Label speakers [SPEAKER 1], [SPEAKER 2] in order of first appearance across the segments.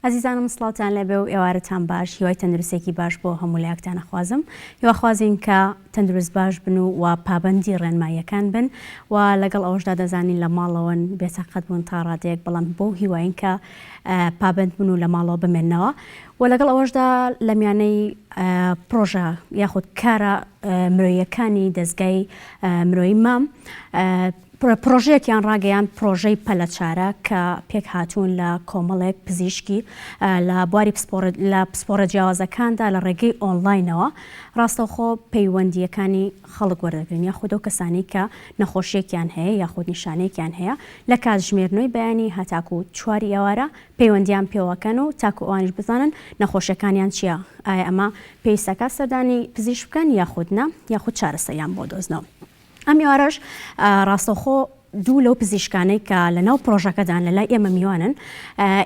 [SPEAKER 1] ئەزیزانم سڵاوتان لێبێ و ئێوارەتان باش هیوای تەندروستێکی باش بۆ هەموو لایەکتان ئەخوازم هیواخوازین کە تەندروست باش بن و و پابەندی ڕێنماییەکان بن و لەگەڵ ئەوەشدا دەزانین لە ماڵەوەن بێتاقەت بوون تا ڕادەیەک بەڵام بەو هیواین کە پابەند بن و لە ماڵەوە بمێننەوە و لەگەڵ ئەوەشدا لە میانەی پڕۆژە یاخود کارە مرۆییەکانی دەزگای مرۆیی مام پڕۆژەیەکیان ڕاگەیاند، پڕۆژەی پەلەچارە کە پێکهاتوون لە کۆمەڵێک پزیشکی لە بواری لە پسپۆڕە جیاوازەکاندا لە ڕێگەی ئۆنلاینەوە ڕاستەوخۆ پەیوەندییەکانی خەڵک وەردەگرن یاخود ئەو کەسانەی کە نەخۆشییەکیان هەیە یاخود نیشانەیەکیان هەیە لە کاتژمێر نۆی بەیانی هەتاکوو چواری ئێوارە پەیوەندییان پێوەکەن و تاکو ئەوانیش بزانن نەخۆشیەکانیان چییە ئایا ئەمە پێویستەکات سەردانی پزیشک بکەن یاخود نا یاخود چارەسەریان بۆ دۆزنەوە. ئەم ئێوارەش ڕاستەوخۆ دوو لەو پزیشکانەی کە لە ناو پرۆژەکەدان لە لای ئێمە میوانن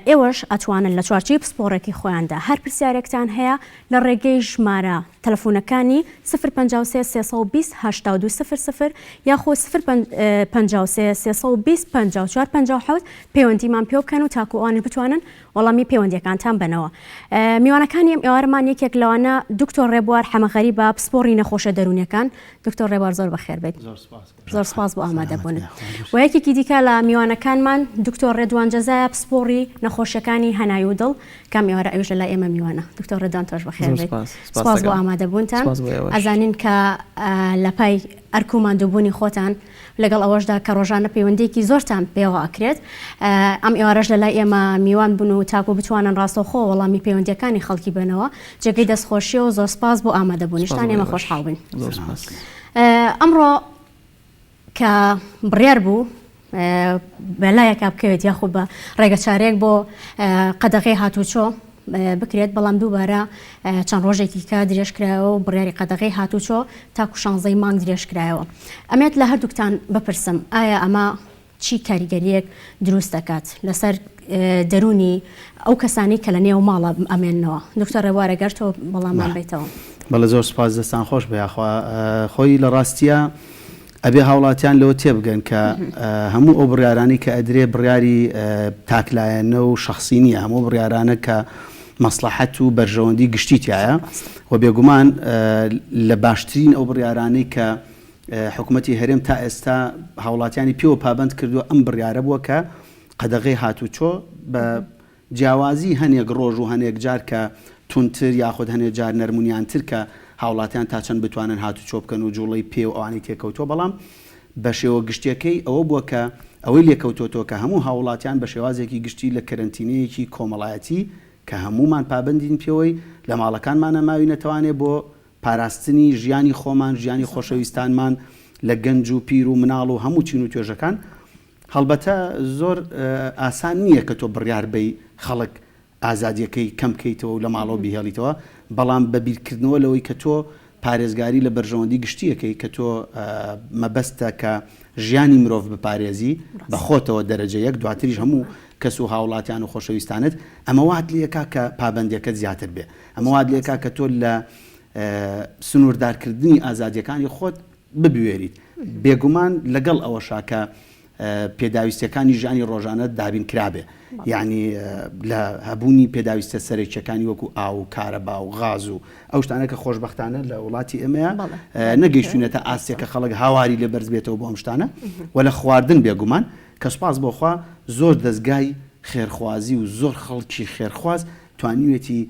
[SPEAKER 1] ئێوەش ئەتوانن لە چوارچێوەی پسپۆڕێکی خۆیاندا هەر پرسیارێکتان هەیە لە ڕێگەی ژمارە تەلەفۆنەکانی 053 320 82 00 یاخۆ 053 320 54 57 پەیوەندیمان پێ بکەن و تاکو ئەوانیش بتوانن وەڵامی پەیوەندیەکانتان بەنەوە. میوانەکانی ئەم ئێوارەمان یەکێک لەوانە دکتۆر ڕێبوار حەمەغەریبە پسپۆڕی نەخۆشە دەروونیەکان. دکتۆر ڕێبوار زۆر بەخێر بێیت. زۆر سپاس بۆ ئامادەبوونت. و یەکێکی دیکە لە میوانەکانمان دکتۆر ڕێدوان جەزایە پسپۆڕی نەخۆشیەکانی هەنای و دڵ کام ئێوارە ئەویش لە لای ئێمە میوانە. دکتۆر ڕێدوان تۆش بەخێر بێیت. سپاس بۆ ئامادەبوونتان. ئەزانین کە لە پای ئەرک و ماندووبوونی خۆتان لەگەڵ ئەوەشدا کە ڕۆژانە پەیوەندییەکی زۆرتان پێوە ئەکرێت، ئەم ئێوارەش لە لای ئێمە میوان بوون و تاکو بتوانن ڕاستەوخۆ وەڵامی پەیوەندییەکانی خەڵکی بەنەوە، جێگەی دەستخۆشییە و زۆر سپاس بۆ ئامادەبوونیشتان، ئێمە خۆشحاڵ بووین. ئەمڕۆ کە بڕیار بوو بە لایەکا بکەوێت یاخود بە ڕێگەچارەیەک بۆ قەدەغەی هاتوچۆ بکرێت، بەڵام دووبارە چەند ڕۆژێکی کە درێژکرایەوە و بڕیاری قەدەغەی هاتوچۆ تاکو شانزەی مانگ درێژکرایەوە. ئەمێت لە هەردووکتان بپرسم ئایا ئەمە چی کاریگەرییەک دروست دەکات لەسەر دەروونی ئەو کەسانەی کە لە نێو ماڵە ئەمێننەوە؟ دکتۆر ڕێبوار ئەگەر تۆ وەڵاممان بەیتەوە.
[SPEAKER 2] بەڵێ زۆر سوپاس دەستان خۆش بێ یاخوا خۆی لە ڕاستیا ئەبێ هاوڵاتیان لەوە تێبگەن کە هەموو ئەو بڕیارانەی کە ئەدرێ بڕیاری تاکلایەنە و شەخسی نییە، هەموو بڕیارانە کە مەسڵەحەت و بەرژەوەندی گشتی تیایە و بێگومان لە باشترین ئەو بڕیارانەی کە حکومەتی هەرێم تا ئێستا هاوڵاتیانی پێوە پابەند کردووە ئەم بڕیارە بووە کە قەدەغەی هاتوچۆ بە جیاوازی هەنێک ڕۆژ و هەنێک جار کە توندتر یاخود هەنێ جار نەرمونیانتر کە هاوڵاتیان تا چەند بتوانن هاتوچۆ بکەن و جوڵەی پێ و ئەوانەی تێکەوتووە بەڵام بە شێوە گشتیەکەی ئەوە بووە کە ئەوەی لێکەوتۆتەوە کە هەموو هاوڵاتیان بە شێوازێکی گشتی لە کەرەنتینەیەکی کۆمەڵایەتی کە هەموومان پابەندین پێوەی لە ماڵەکانمانا ماوینەتەوانێ بۆ پاراستنی ژیانی خۆمان ژیانی خۆشەویستانمان لە گەنج و پیر و مناڵ و هەموو چین و توێژەکان هەڵبەتە زۆر ئاسان نییە کە تۆ بڕیار بەی خەڵک ئازادییەکەی کەم بکەیتەوە و لە ماڵەوە بیهێڵیتەوە، بەڵام بە بیرکردنەوە لەوەی کە تۆ پارێزگاری لە بەرژەوەندی گشتی ئەکەی، کە تۆ مەبەستە کە ژیانی مرۆڤ بپارێزی بە خۆتەوە دەرەجە یەک، دواتریش هەموو کەس و هاوڵاتیان و خۆشەویستانت، ئەمە وات لێکا کە پابەندییەکەت زیاتر بێ. ئەمە وات لێکا کە تۆ لە سنووردارکردنی ئازادییەکانی خۆت ببوێریت. بێگومان لەگەڵ ئەوەشا کە پێداویستیەکانی ژیانی ڕۆژانە دابین کرابێ یعنی لە هەبوونی پێداویستە سەرەکیەکانی وەکو ئاو و کارەبا و غاز و ئەو شتانە کە خۆشبەختانە لە وڵاتی ئێمەیە نەگەیشتونەتە ئاستێک کە خەڵک هاواری لێ بەرز بێتەوە بۆ ئەم شتانە و لە خواردن بێگومان کە سوپاس بۆ خوا زۆر دەزگای خێرخوازی و زۆر خەڵکی خێرخواز توانیوێتی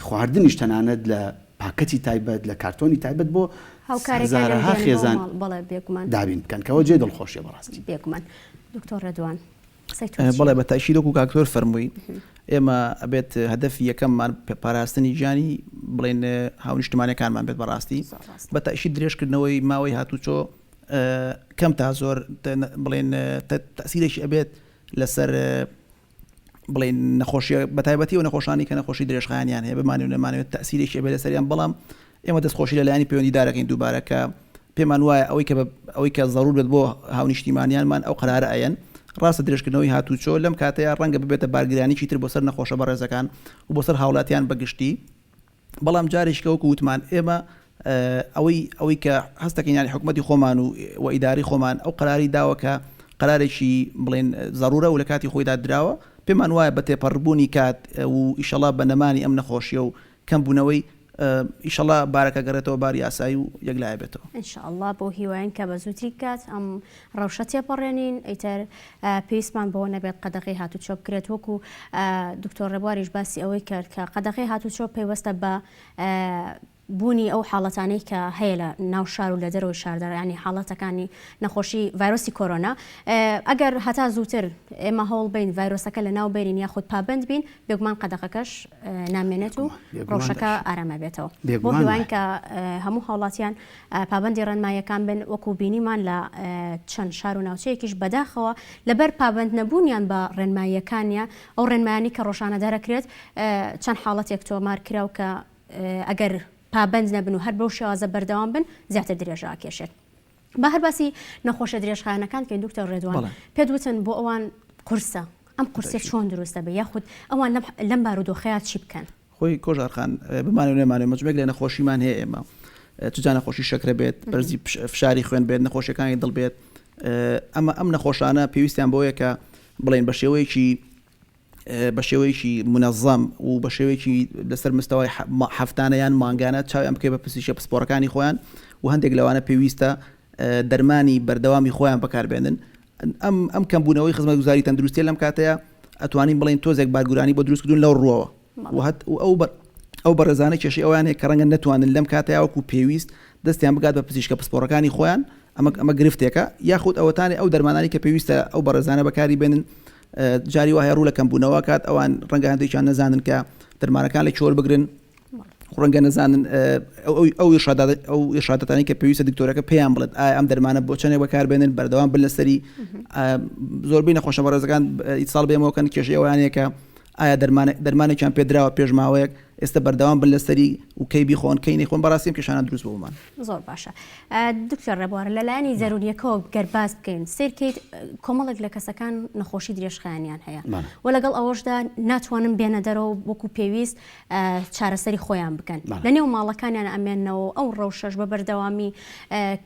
[SPEAKER 2] خواردنیش تەنانەت لە پاکەتی تایبەت لە کارتۆنی تایبەت بۆ هەزارەها خێزان دابین بکەن کەەوە جێ دڵخۆشیە بەڕاستی.
[SPEAKER 1] بێگومان دکتۆر ڕێدوان قسەی تۆ چیە؟
[SPEAKER 3] بەڵێ بە تەئکید وەکو کاک تۆر فەرمووی ئێمە ئەبێت هەدەفی یەکەممان پاراستنی گیانی بڵێن هاونیشتمانیەکانمان بێت بەڕاستی بە تەئکید درێژکردنەوەی ماوەی هاتوچۆ کەم تا زۆر بڵێن تەئسیرێکی ئەبێت لەسەر بڵێین نەخۆشیە بەتایبەتی ئەو نەخۆشانی کە نەخۆشی درێژخایەنیان هەیە بمانەوێت نەمانەوێت تەئسیرێکی ئەبێت لەسەریان بەڵام ئێمە دەستخۆشی لە لایەنی پەیوەندیدارەکەین دووبارە کە پێمان وایە ئەوەی کە ئەوەی کە زەرور بێت بۆ هاونیشتیمانیانمان ئەو قەرارە ئەیەن ڕاستە درێژکردنەوەی هاتوچۆ لەم کاتەیە ڕەنگە ببێتە بارگرانیی تر بۆ سەر نەخۆشە بەڕێزەکان و بۆ سەر هاوڵاتیان بەگشتی بەڵام جارێکی کە وەکو وتمان ئێمە ئەوەی ئەوەی کە هەستەکەین یانی حکومەتی خۆمان و و ئیدارەی خۆمان ئەو قەراری داوە کە قەرارێکی بڵێن زەرورە و لە کاتی خۆیدا دراوە. پێمان وایە بە تێپەڕبوونی کات و ئیشەڵا بە نەمانی ئەم نەخۆشیە و کەمبوونەوەی ئیشەڵا بارەکە گەڕێتەوە باری ئاسایی و یەکلایە بێتەوە.
[SPEAKER 1] ان شاء اللە بەو هیوایەین کە بە زووترین کات ئەم ڕەوشە تێپەڕێنین ئیتر پێویستمان بەوە نەبێت قەدەغەی هاتوچۆ بکرێت وەکو دکتۆر ڕێبواریش باسی ئەوەی کرد کە قەدەغەی هاتوچۆ پەیوەستە بە بوونی ئەو حاڵەتانەی کە هەیە لە ناو شار و لە دەرەوەی شاردا یانی حاڵەتەکانی نەخۆشی ڤایرۆسی کۆرۆنا ئەگەر هەتا زووتر ئێمە هەوڵ بین ڤایرۆسەکە لە ناو بەرین یاخود پابند بین بێگومان قەدەغەکەش نامێنێت و ڕەوشەکە ئارامە بێتەوە بۆ هیواین کە هەموو هاوڵاتیان پابندی ڕێنماییەکان بن وەکو بینیمان لە چەند شار و ناوچەیەکیش بەداخەوە لەبەر پابند نەبوونیان بە ڕێنماییەکانە ئەو ڕێنمایانی کە ڕۆژانە دەرەکرێت چەند حاڵەتێک تۆمار کرا و کە ئەگەر پابەند نەبن و هەر بەو شێوازە بەردەوام بن زیاتر درێژە ئەکێشێت. با هەر باسی نەخۆشە درێژخایەنەکان بکەین دکتۆر ڕێدوان پێت وتن بۆ ئەوان قورسە ئەم قورسیە چۆن دروست دەبێت یاخود ئەوان لەم بارودۆخەیا چی بکەن؟
[SPEAKER 3] خۆی کۆژار خان بمانەوێ نەمانەوێ مەجموعێک لە نەخۆشیمان هەیە ئێمە چ جا نەخۆشی شەکرە بێت بەرزی فشاری خوێن بێت نەخۆشیەکانی دڵ بێت ئەمە ئەم نەخۆشانە پێویستیان بۆیە کە بڵێن بە شێوەیەکی بە شێوەیەکی مونەزەم و بە شێوەیەکی لەسەر مستەوای هەفتانە یان مانگانە چاویان بکەوێت بە پزیشکە پسپۆڕەکانی خۆیان و هەندێک لەوانە پێویستە دەرمانی بەردەوامی خۆیان بەکاربێنن ئەم ئەم کەمبوونەوەی خزمەتگوزاری تەندروستیە لەم کاتەیە ئەتوانین بڵێین تۆزێک بارگرانی بۆ دروست کردوون لەو ڕووەوە و هەت و ئەو بە ئەو بەڕێزانە کێشەی ئەویان هەیە کە ڕەنگە نەتوانن لەم کاتەیا وەکو پێویست دەستیان بگات بە پزیشکە پسپۆڕەکانی خۆیان ئەمە ئەمە گرفتێکە یاخود ئەوەتانێ ئەو دەرمانانی کە پێویستە ئەو بەڕێزانە بەکاری بێنن جاری وا هەیە ڕوو لە کەمبوونەوە کات ئەوان ڕەنگە هەندێکیان نەزانن کە دەرمانەکان لە کوێ بگرن ڕەنگە نەزانن ئەو ئەو ئیرشاداتانی کە پێویستە دکتۆرەکە پێیان بڵێت ئایا ئەم دەرمانە بۆ چەندێک بەکاربێنن بەردەوام بن لەسەری زۆربەی نەخۆشە بەڕێزەکان ئیتساڵ بێمەوەکەن کێشەی ئەوانەیە کە ئایا دەرمانێکیان پێدراوە پێش ماوەیەک ئێستا بەردەوام بن لەسەری و کەی بیخۆن کەی نەیخۆن بەڕاستی ئەم کێشانە دروست بوومان.
[SPEAKER 1] زۆر باشە دکتۆر ڕێبوار لەلایەنی دەروونیەکەوە گەر باس بکەین سەیرکەیت کۆمەڵێک لە کەسەکان نەخۆشی درێژخایەنیان هەیە و لەگەڵ ئەوەشدا ناتوانن بێنە دەرەوە وەکو پێویست چارەسەری خۆیان بکەن لە نێو ماڵەکانیان ئەمێنەوە ئەو ڕەوشەش بە بەردەوامی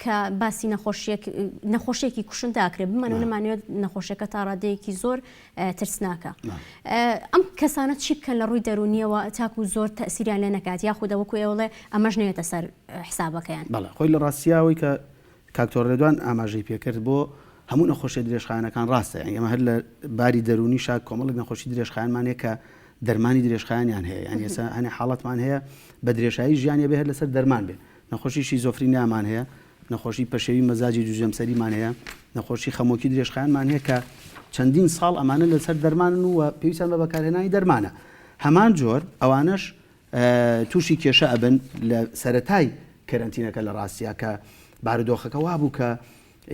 [SPEAKER 1] کە باسی نەخۆشیەک نەخۆشیێکی کوشندە ئەکرێ بمانەوە نەمانەوێت نەخۆشیەکە تا ڕادەیەکی زۆر ترسناکە ئەم کەسانە چی بکەن لە ڕووی دەروونیەوە تاکو زۆر تەسیریان لێ نەکات یاخود وەکو ئێوەڵێ ئەمەش نەیەتە سەر حسابەکەیان.
[SPEAKER 2] بەڵێ خۆی لە ڕاستیا ئەوەی کە کاک تۆر ڕێدوان ئاماژەی پێکرد بۆ هەموو نەخۆشیە درێژخایەنەکان ڕاستە یانی ئێمە هەر لە باری دەروونیشا کۆمەڵێک نەخۆشی درێژخایەنمان هەیە کە دەرمانی درێژخایەنیان هەیە یانی ئێستا هەنێ حاڵەتمان هەیە بە درێژایی ژیانی ئەبێ هەر لەسەر دەرمان بێ نەخۆشی شیزۆفرینیامان هەیە نەخۆشی پەشێوی مەزاجی دووجەمسەریمان هەیە، نەخۆشی خەمۆکی درێژخایەنمان هەیە کە چەندین ساڵ ئەمانە لەسەر دەرمانن و پێویستیان بە بەکارهێنانی دەرمانە. هەمان جۆر ئەوانەش تووشی کێشە ئەبن لە سەرەتای کەرەنتینەکە لە ڕاستیا کە بارودۆخەکە وابوو کە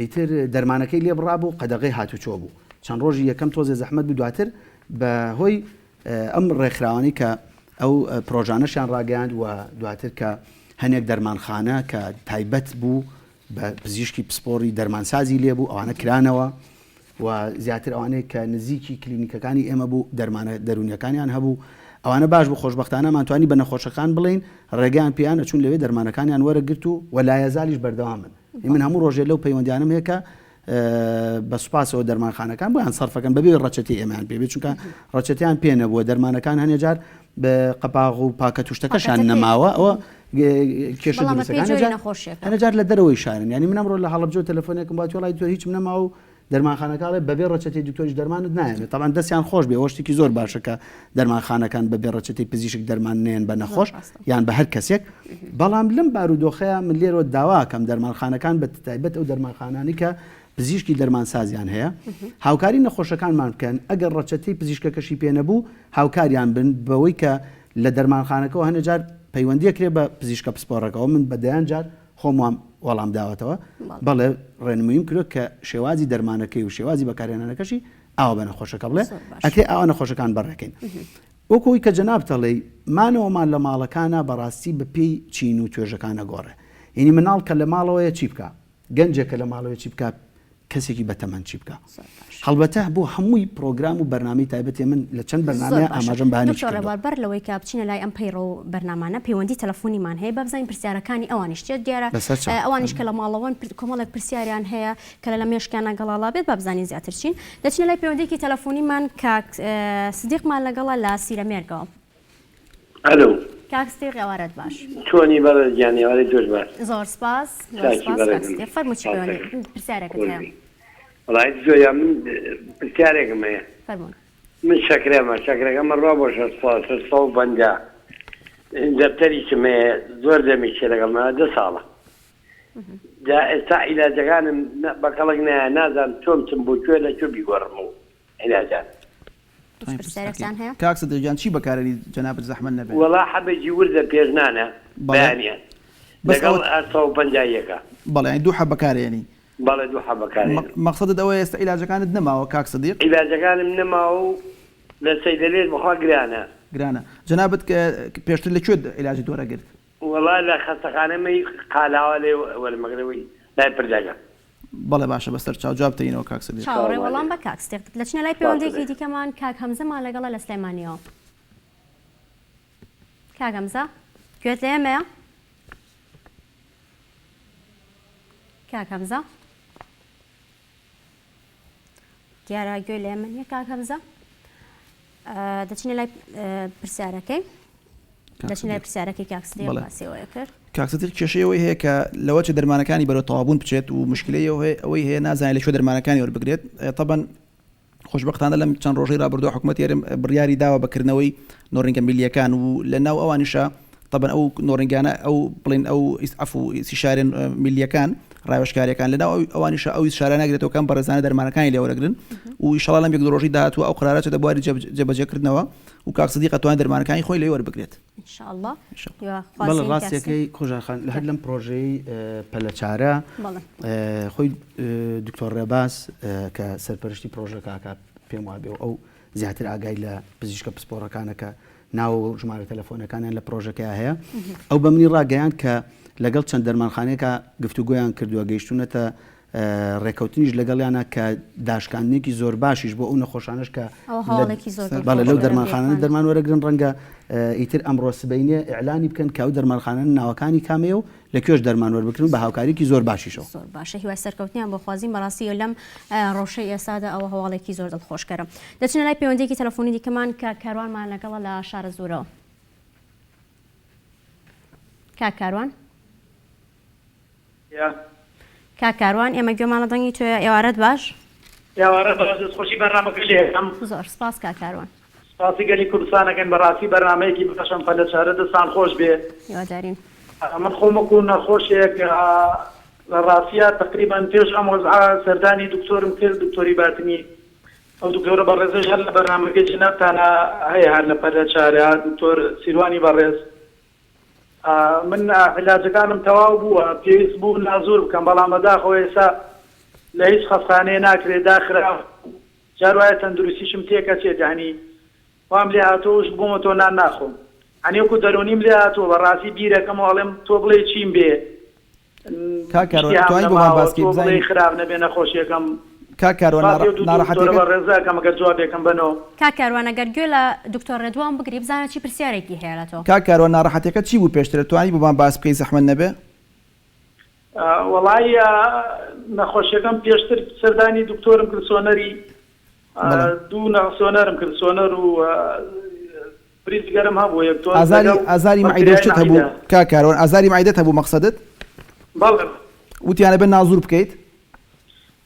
[SPEAKER 2] ئیتر دەرمانەکەی لێ بڕابوو قەدەغەی هاتوچۆ بوو چەند ڕۆژی یەکەم تۆزێ زەحمەت بوو دواتر بە هۆی ئەم ڕێکخراوانەی کە ئەو پرۆژانەشیان ڕاگەیاند و دواتر کە هەنێک دەرمانخانە کە تایبەت بوو بە پزیشکی پسپۆڕی دەرمانسازی لێ بوو ئەوانە کرانەوە و زیاتر ئەوانەی کە نزیکی کلینیکەکانی ئێمە بوو دەرمانە دەروونیەکانیان هەبوو ئەوانە باش بوو خۆشبەختانە مانتوانی بە نەخۆشەکان بڵین ڕێگەیان پێیان چون لەوێ دەرمانەکانیان وەرەگرت و و لایەزالیش بەردەوامن من هەموو ڕۆژێ لەو پەیوەندیانم هەیە کە بە سوپاسەوە دەرمانخانەکان بۆیان سەرفەکەن بەبێ ڕەچەتەی ئێمەیان پێ بێت چونکە ڕەچەتەیان پێ نەبووە دەرمانەکان هەنێ جار بە قەپاغ و پاکەت و شتەکەشیان نەماوە ئەوە کێشە دروستەکان هەنێ جار لە دەرەوەی شارن یانی من ئەمڕۆ لە هەڵەبجە تەلەفۆنێکم بۆ وڵی تۆ هیچم نەماوە و دەرمانخانەکە ئەڵێ بەبێ ڕەچەتەی دکتۆریش دەرمانت نایەنێ تەبعەن دەستیان خۆش بێ ئەوە شتێکی زۆر باشە کە دەرمانخانەکان بەبێ ڕەچەتەی پزیشک دەرمان نێن بە نەخۆش یان بە هەر کەسێک بەڵام لەم بارودۆخەیە من لێرەوە داواکەم دەرمانخانەکان بە تایبەت ئەو دەرمانخانانی کە پزیشکی دەرمانسازیان هەیە هاوکاری نەخۆشەکانمان بکەن ئەگەر ڕەچەتەی پزیشکەکەشی پێ نەبوو هاوکاریان بن بەوەی کە لە دەرمانخانەکەەوە هەنێ جار پەیوەندیە کرێ بە پزیشکە پسپۆڕەکەەوە من بە دەیان جار خۆم وام وەڵام داوەتەوە بەڵێ ڕێنمویم کرد کە شێوازی دەرمانەکەی و شێوازی بەکارهێنانەکەشی ئاوا بە نەخۆشەکە بڵێ ئەکرێ ئاوا نەخۆشەکان بەڕێکەین. وەکو ئەوی کە جەنابت ئەڵێی مانەوەمان لە ماڵەکانا بەڕاستی بە پێی چین و توێژەکان ئەگۆڕێ. یەنی مناڵ کە لە ماڵەوەیە چی بکا؟ گەنجێک کە لە ماڵەوەیە چی بکا؟ کەسێکی بەتەمەن چی بکا. هەڵبەتە بۆ هەمووی پرۆگرام و بەرنامەی تایبەتێ من لە چەند بەرنامەیا ئاماژەم بە هەنێکی
[SPEAKER 1] کردووە. دکتۆر
[SPEAKER 2] ڕێبوار
[SPEAKER 1] بەر لەوەی کە بچینە لای ئەم پەیڕەو و بەرنامانە پەیوەندی تەلەفۆنیمان هەیە با بزانین پرسیارەکانی ئەوانیش چیە دیارە ئەوانیش کە لە ماڵەوەن کۆمەڵێک پرسیاریان هەیە کە لە مێشکیانا گەڵاڵا بێت با بزانین زیاتر چین دەچینە لای پەیوەندیەکی تەلەفۆنیمان کاک سدیقمان لەگەڵە لە سیرەمێرگەوە.
[SPEAKER 4] ئەلو.
[SPEAKER 1] کاک ستیق ئێوارەت باش.
[SPEAKER 4] چۆنی بەڕێز گیان ئێوارەی تۆش باش.
[SPEAKER 1] زۆر سپاس زۆر سپاس کاک ستیق فەرموو چی پەیوەندی پرسیارێکت هەیە.
[SPEAKER 4] وەڵایی دکتۆر گیان من پرسیارێکم هەیە.
[SPEAKER 1] فەرموون.
[SPEAKER 4] من شەکرەمە شەکرەکەم ئەڕوا بۆ 600 650 دەفتەریشم هەیە زۆر دەمیشە لەگەڵمە دە ساڵە جا ئێستا عیلاجەکانم بە کەڵک نایە نازانم چۆن بچم بۆ کوێ لە کوێ بیگۆڕم و عیلاجان.
[SPEAKER 1] هیچ پرسیارێکتان هەیە؟
[SPEAKER 3] کاک سدیق گیان چی بەکارێنی جەنابت زەحمەت نەبێ.
[SPEAKER 4] وەڵا حەبێکی وردە پێش نانە
[SPEAKER 3] بەیانیان
[SPEAKER 4] لەگەڵ 150 یەکە.
[SPEAKER 3] بەڵێ یانی دوو حەب بەکارێنی.
[SPEAKER 4] بەڵێ دوو حەب بەکارێنم.
[SPEAKER 3] مەقسەدت ئەوەیە ئێستا عیلاجەکانت نەماوە کاک سدیق؟
[SPEAKER 4] عیلاجەکانم نەماوە و لە سەیدەلێش بەخوا گرانە.
[SPEAKER 3] گرانە. جەنابت پێشتر لە کوێ عیلاجت وەرەگرت؟
[SPEAKER 4] وەڵا لە خەستەخانەی مەی قالاوە لێ وەرمەگرەوەی لای پردەکە.
[SPEAKER 3] بەڵێ باشە بەسەر چاو جواب تەینەوە کاک سدیق.
[SPEAKER 1] چاوەڕێی وەڵام بە کاک سدیق. دەچینە لای پەیوەندیەکی دیکەمان کاک هەمزەمان لەگەڵە لە سلێمانیەوە. کاک هەمزە گوێت لە ئێمەیە؟ کاک هەمزە دیارە گوێ لە ئێمە نییە کاک هەمزە دەچینە لای پرسیارەکەی دەچینە لای پرسیارەکەی کاک سدیق باسی ئەوەی کرد.
[SPEAKER 3] کاک سدیق کێشەی ئەوەی هەیە کە لەوە چێ دەرمانەکانی بەرەو تەواوبوون بچێت و مشکلەی ئەوەی هەیە نازانێت لە کوێ دەرمانەکانی وەربگرێت تەبەن خۆشبەختانە لەم چەند ڕۆژەی ڕابردووە حکومەتی هەرێم بڕیاری داوە بە کردنەوەی نۆڕینگە میللیەکان و لە ناو ئەوانیشە تەبەن ئەو نۆڕینگانە ئەو بڵێن ئەو عەفو ئیستیشارێن میللیەکان ڕاوێژکاریەکان لە ناو ئەوانیشە ئەو ئیستشارە ناگرێتەوە کەم بەڕێزانە دەرمانەکانی لێ وەرەگرن و ئیشەڵا لەم یەک دوو ڕۆژەی داهاتوو ئەو قەرارە چێتە بواری جێبەجێکردنەوە و کاک سدیق ئەتوانێت دەرمانەکانی خۆی لێ وەربگرێت.
[SPEAKER 1] ان شاء اللە هیوا
[SPEAKER 2] بەڵێ
[SPEAKER 1] خوازین کاک
[SPEAKER 2] ڕاستیەکەی کۆژار خان لە هەر لەم پرۆژەی پەلەچارە خۆی دکتۆر ڕێباز کە سەرپەرشتی پرۆژەکە ئەکا پێم وابێ و ئەو زیاتر ئاگای لە پزیشکە پسپۆڕەکانە کە ناو و ژمارە تەلەفۆنەکانیان لە پرۆژەکەیا هەیە ئەو بە منی ڕاگەیاند کە لەگەڵ چەند دەرمانخانەیەکا گفتوگۆیان کردووە گەیشتوونەتە ڕێکەوتنیش لەگەڵیانە کە داشکاندنێکی زۆر باشیش بۆ ئەو نەخۆشانەش کە بەڵێ لەو دەرمانخانانە دەرمان وەرەگرن ڕەنگە ئیتر ئەمڕۆ سبەینێ ئیعلانی بکەن کە ئەو دەرمانخانانە ناوەکانی کامەیە و لە کوێش دەرمان وەربگرن بە هاوکاریکی زۆر باشیشەوە.
[SPEAKER 1] زۆر باشە هیوای سەرکەوتنیان بۆ خوازین بەڕاستی لەم ڕەوشەی ئێستادا ئەوە هەواڵێکی زۆر دڵخۆشکەرە. دەچینە لای پەیوەندیەکی تەلەفۆنی دیکەمان کاک کاروانمان لەگەڵە لە شارەزوورەوە. کاک کاروان. کاک کاروان ئێمە گوێمان لە دەنگی تۆیە ئێوارەت باش.
[SPEAKER 5] ئێوارە باش دەست خۆشی بەرنامەکەی لێ ئەکەم.
[SPEAKER 1] زۆر سپاس کاک کاروان.
[SPEAKER 5] سپاسی گەلی کوردستان ئەکەین بەڕاستی بەرنامەیەکی باشە ئەم پەلەچارە دەستان خۆش بێ.
[SPEAKER 1] هیوادارین.
[SPEAKER 5] من خۆم وەکو نەخۆشێک لە ڕاستیا تەقریبەن پێش ئەم وەزعە سەردانی دکتۆرم کرد دکتۆری باتنی ئەو دکتۆرە بەڕێزەش هەر لە بەرنامەکەی جەنابتانا هەیە هەر لە پەلەچارە دکتۆر سیروانی بەڕێز من عیلاجەکانم تەواو بووە پێویست بوو نازور بکەم بەڵام بەداخەوە ئێستا لە هیچ خەستخانەیە ناکرێت داخراوە جار وایە تەندروستیشم تێک ئەچێت یانی وام لێ هاتووە وشک بوومەتەوە نان ناخۆم یانی وەکو دەروونیم لێ هاتووە بەڕاستی بیرەکەمەوە ئەڵێم تۆ بڵێی چیم بێ
[SPEAKER 3] کاک کاروان
[SPEAKER 5] ئیشتیهام
[SPEAKER 3] ئەتوانی بۆمان
[SPEAKER 5] نەماوە
[SPEAKER 3] باس کەی
[SPEAKER 5] تۆ بڵێی
[SPEAKER 3] بزانین
[SPEAKER 5] خراپ نەبێ نەخۆشیەکەم
[SPEAKER 3] کاک کاروان
[SPEAKER 5] سپاسی
[SPEAKER 3] ناڕە
[SPEAKER 5] ئەو دوو دکتۆرە
[SPEAKER 3] ناڕەحەتیەکەت
[SPEAKER 5] بەڕێزە ئەکەم ئەگەر جوابێکم بەنەوە.
[SPEAKER 1] کاک کاروان ئەگەر گوێ لە دکتۆر ڕێدوان بگری بزانە چی پرسیارێکی هەیە لە تۆ.
[SPEAKER 3] کاک کاروان ناڕەحەتیەکەت چی بوو پێشتر ئەتوانی بۆمان باس بکەی زەحمەت نەبێ؟
[SPEAKER 5] وەڵایی نەخۆشیەکەم پێشتر سەردانی دکتۆرم کرد سۆنەری
[SPEAKER 3] بەڵێ.
[SPEAKER 5] دوو نە سۆنەرم کرد سۆنەر و بری جگەرم هەبوو یەک تۆز
[SPEAKER 3] ئازاری
[SPEAKER 5] لەگەڵ
[SPEAKER 3] ئازاری مەعیدە و
[SPEAKER 5] بەکتریای
[SPEAKER 3] شتت هەبوو
[SPEAKER 5] مەعیدە.
[SPEAKER 3] کاک کاروان ئازاری مەعیدەت هەبوو مەقسەدت؟
[SPEAKER 5] بەڵێ.
[SPEAKER 3] وتیان ئەبێ نازوور بکەیت؟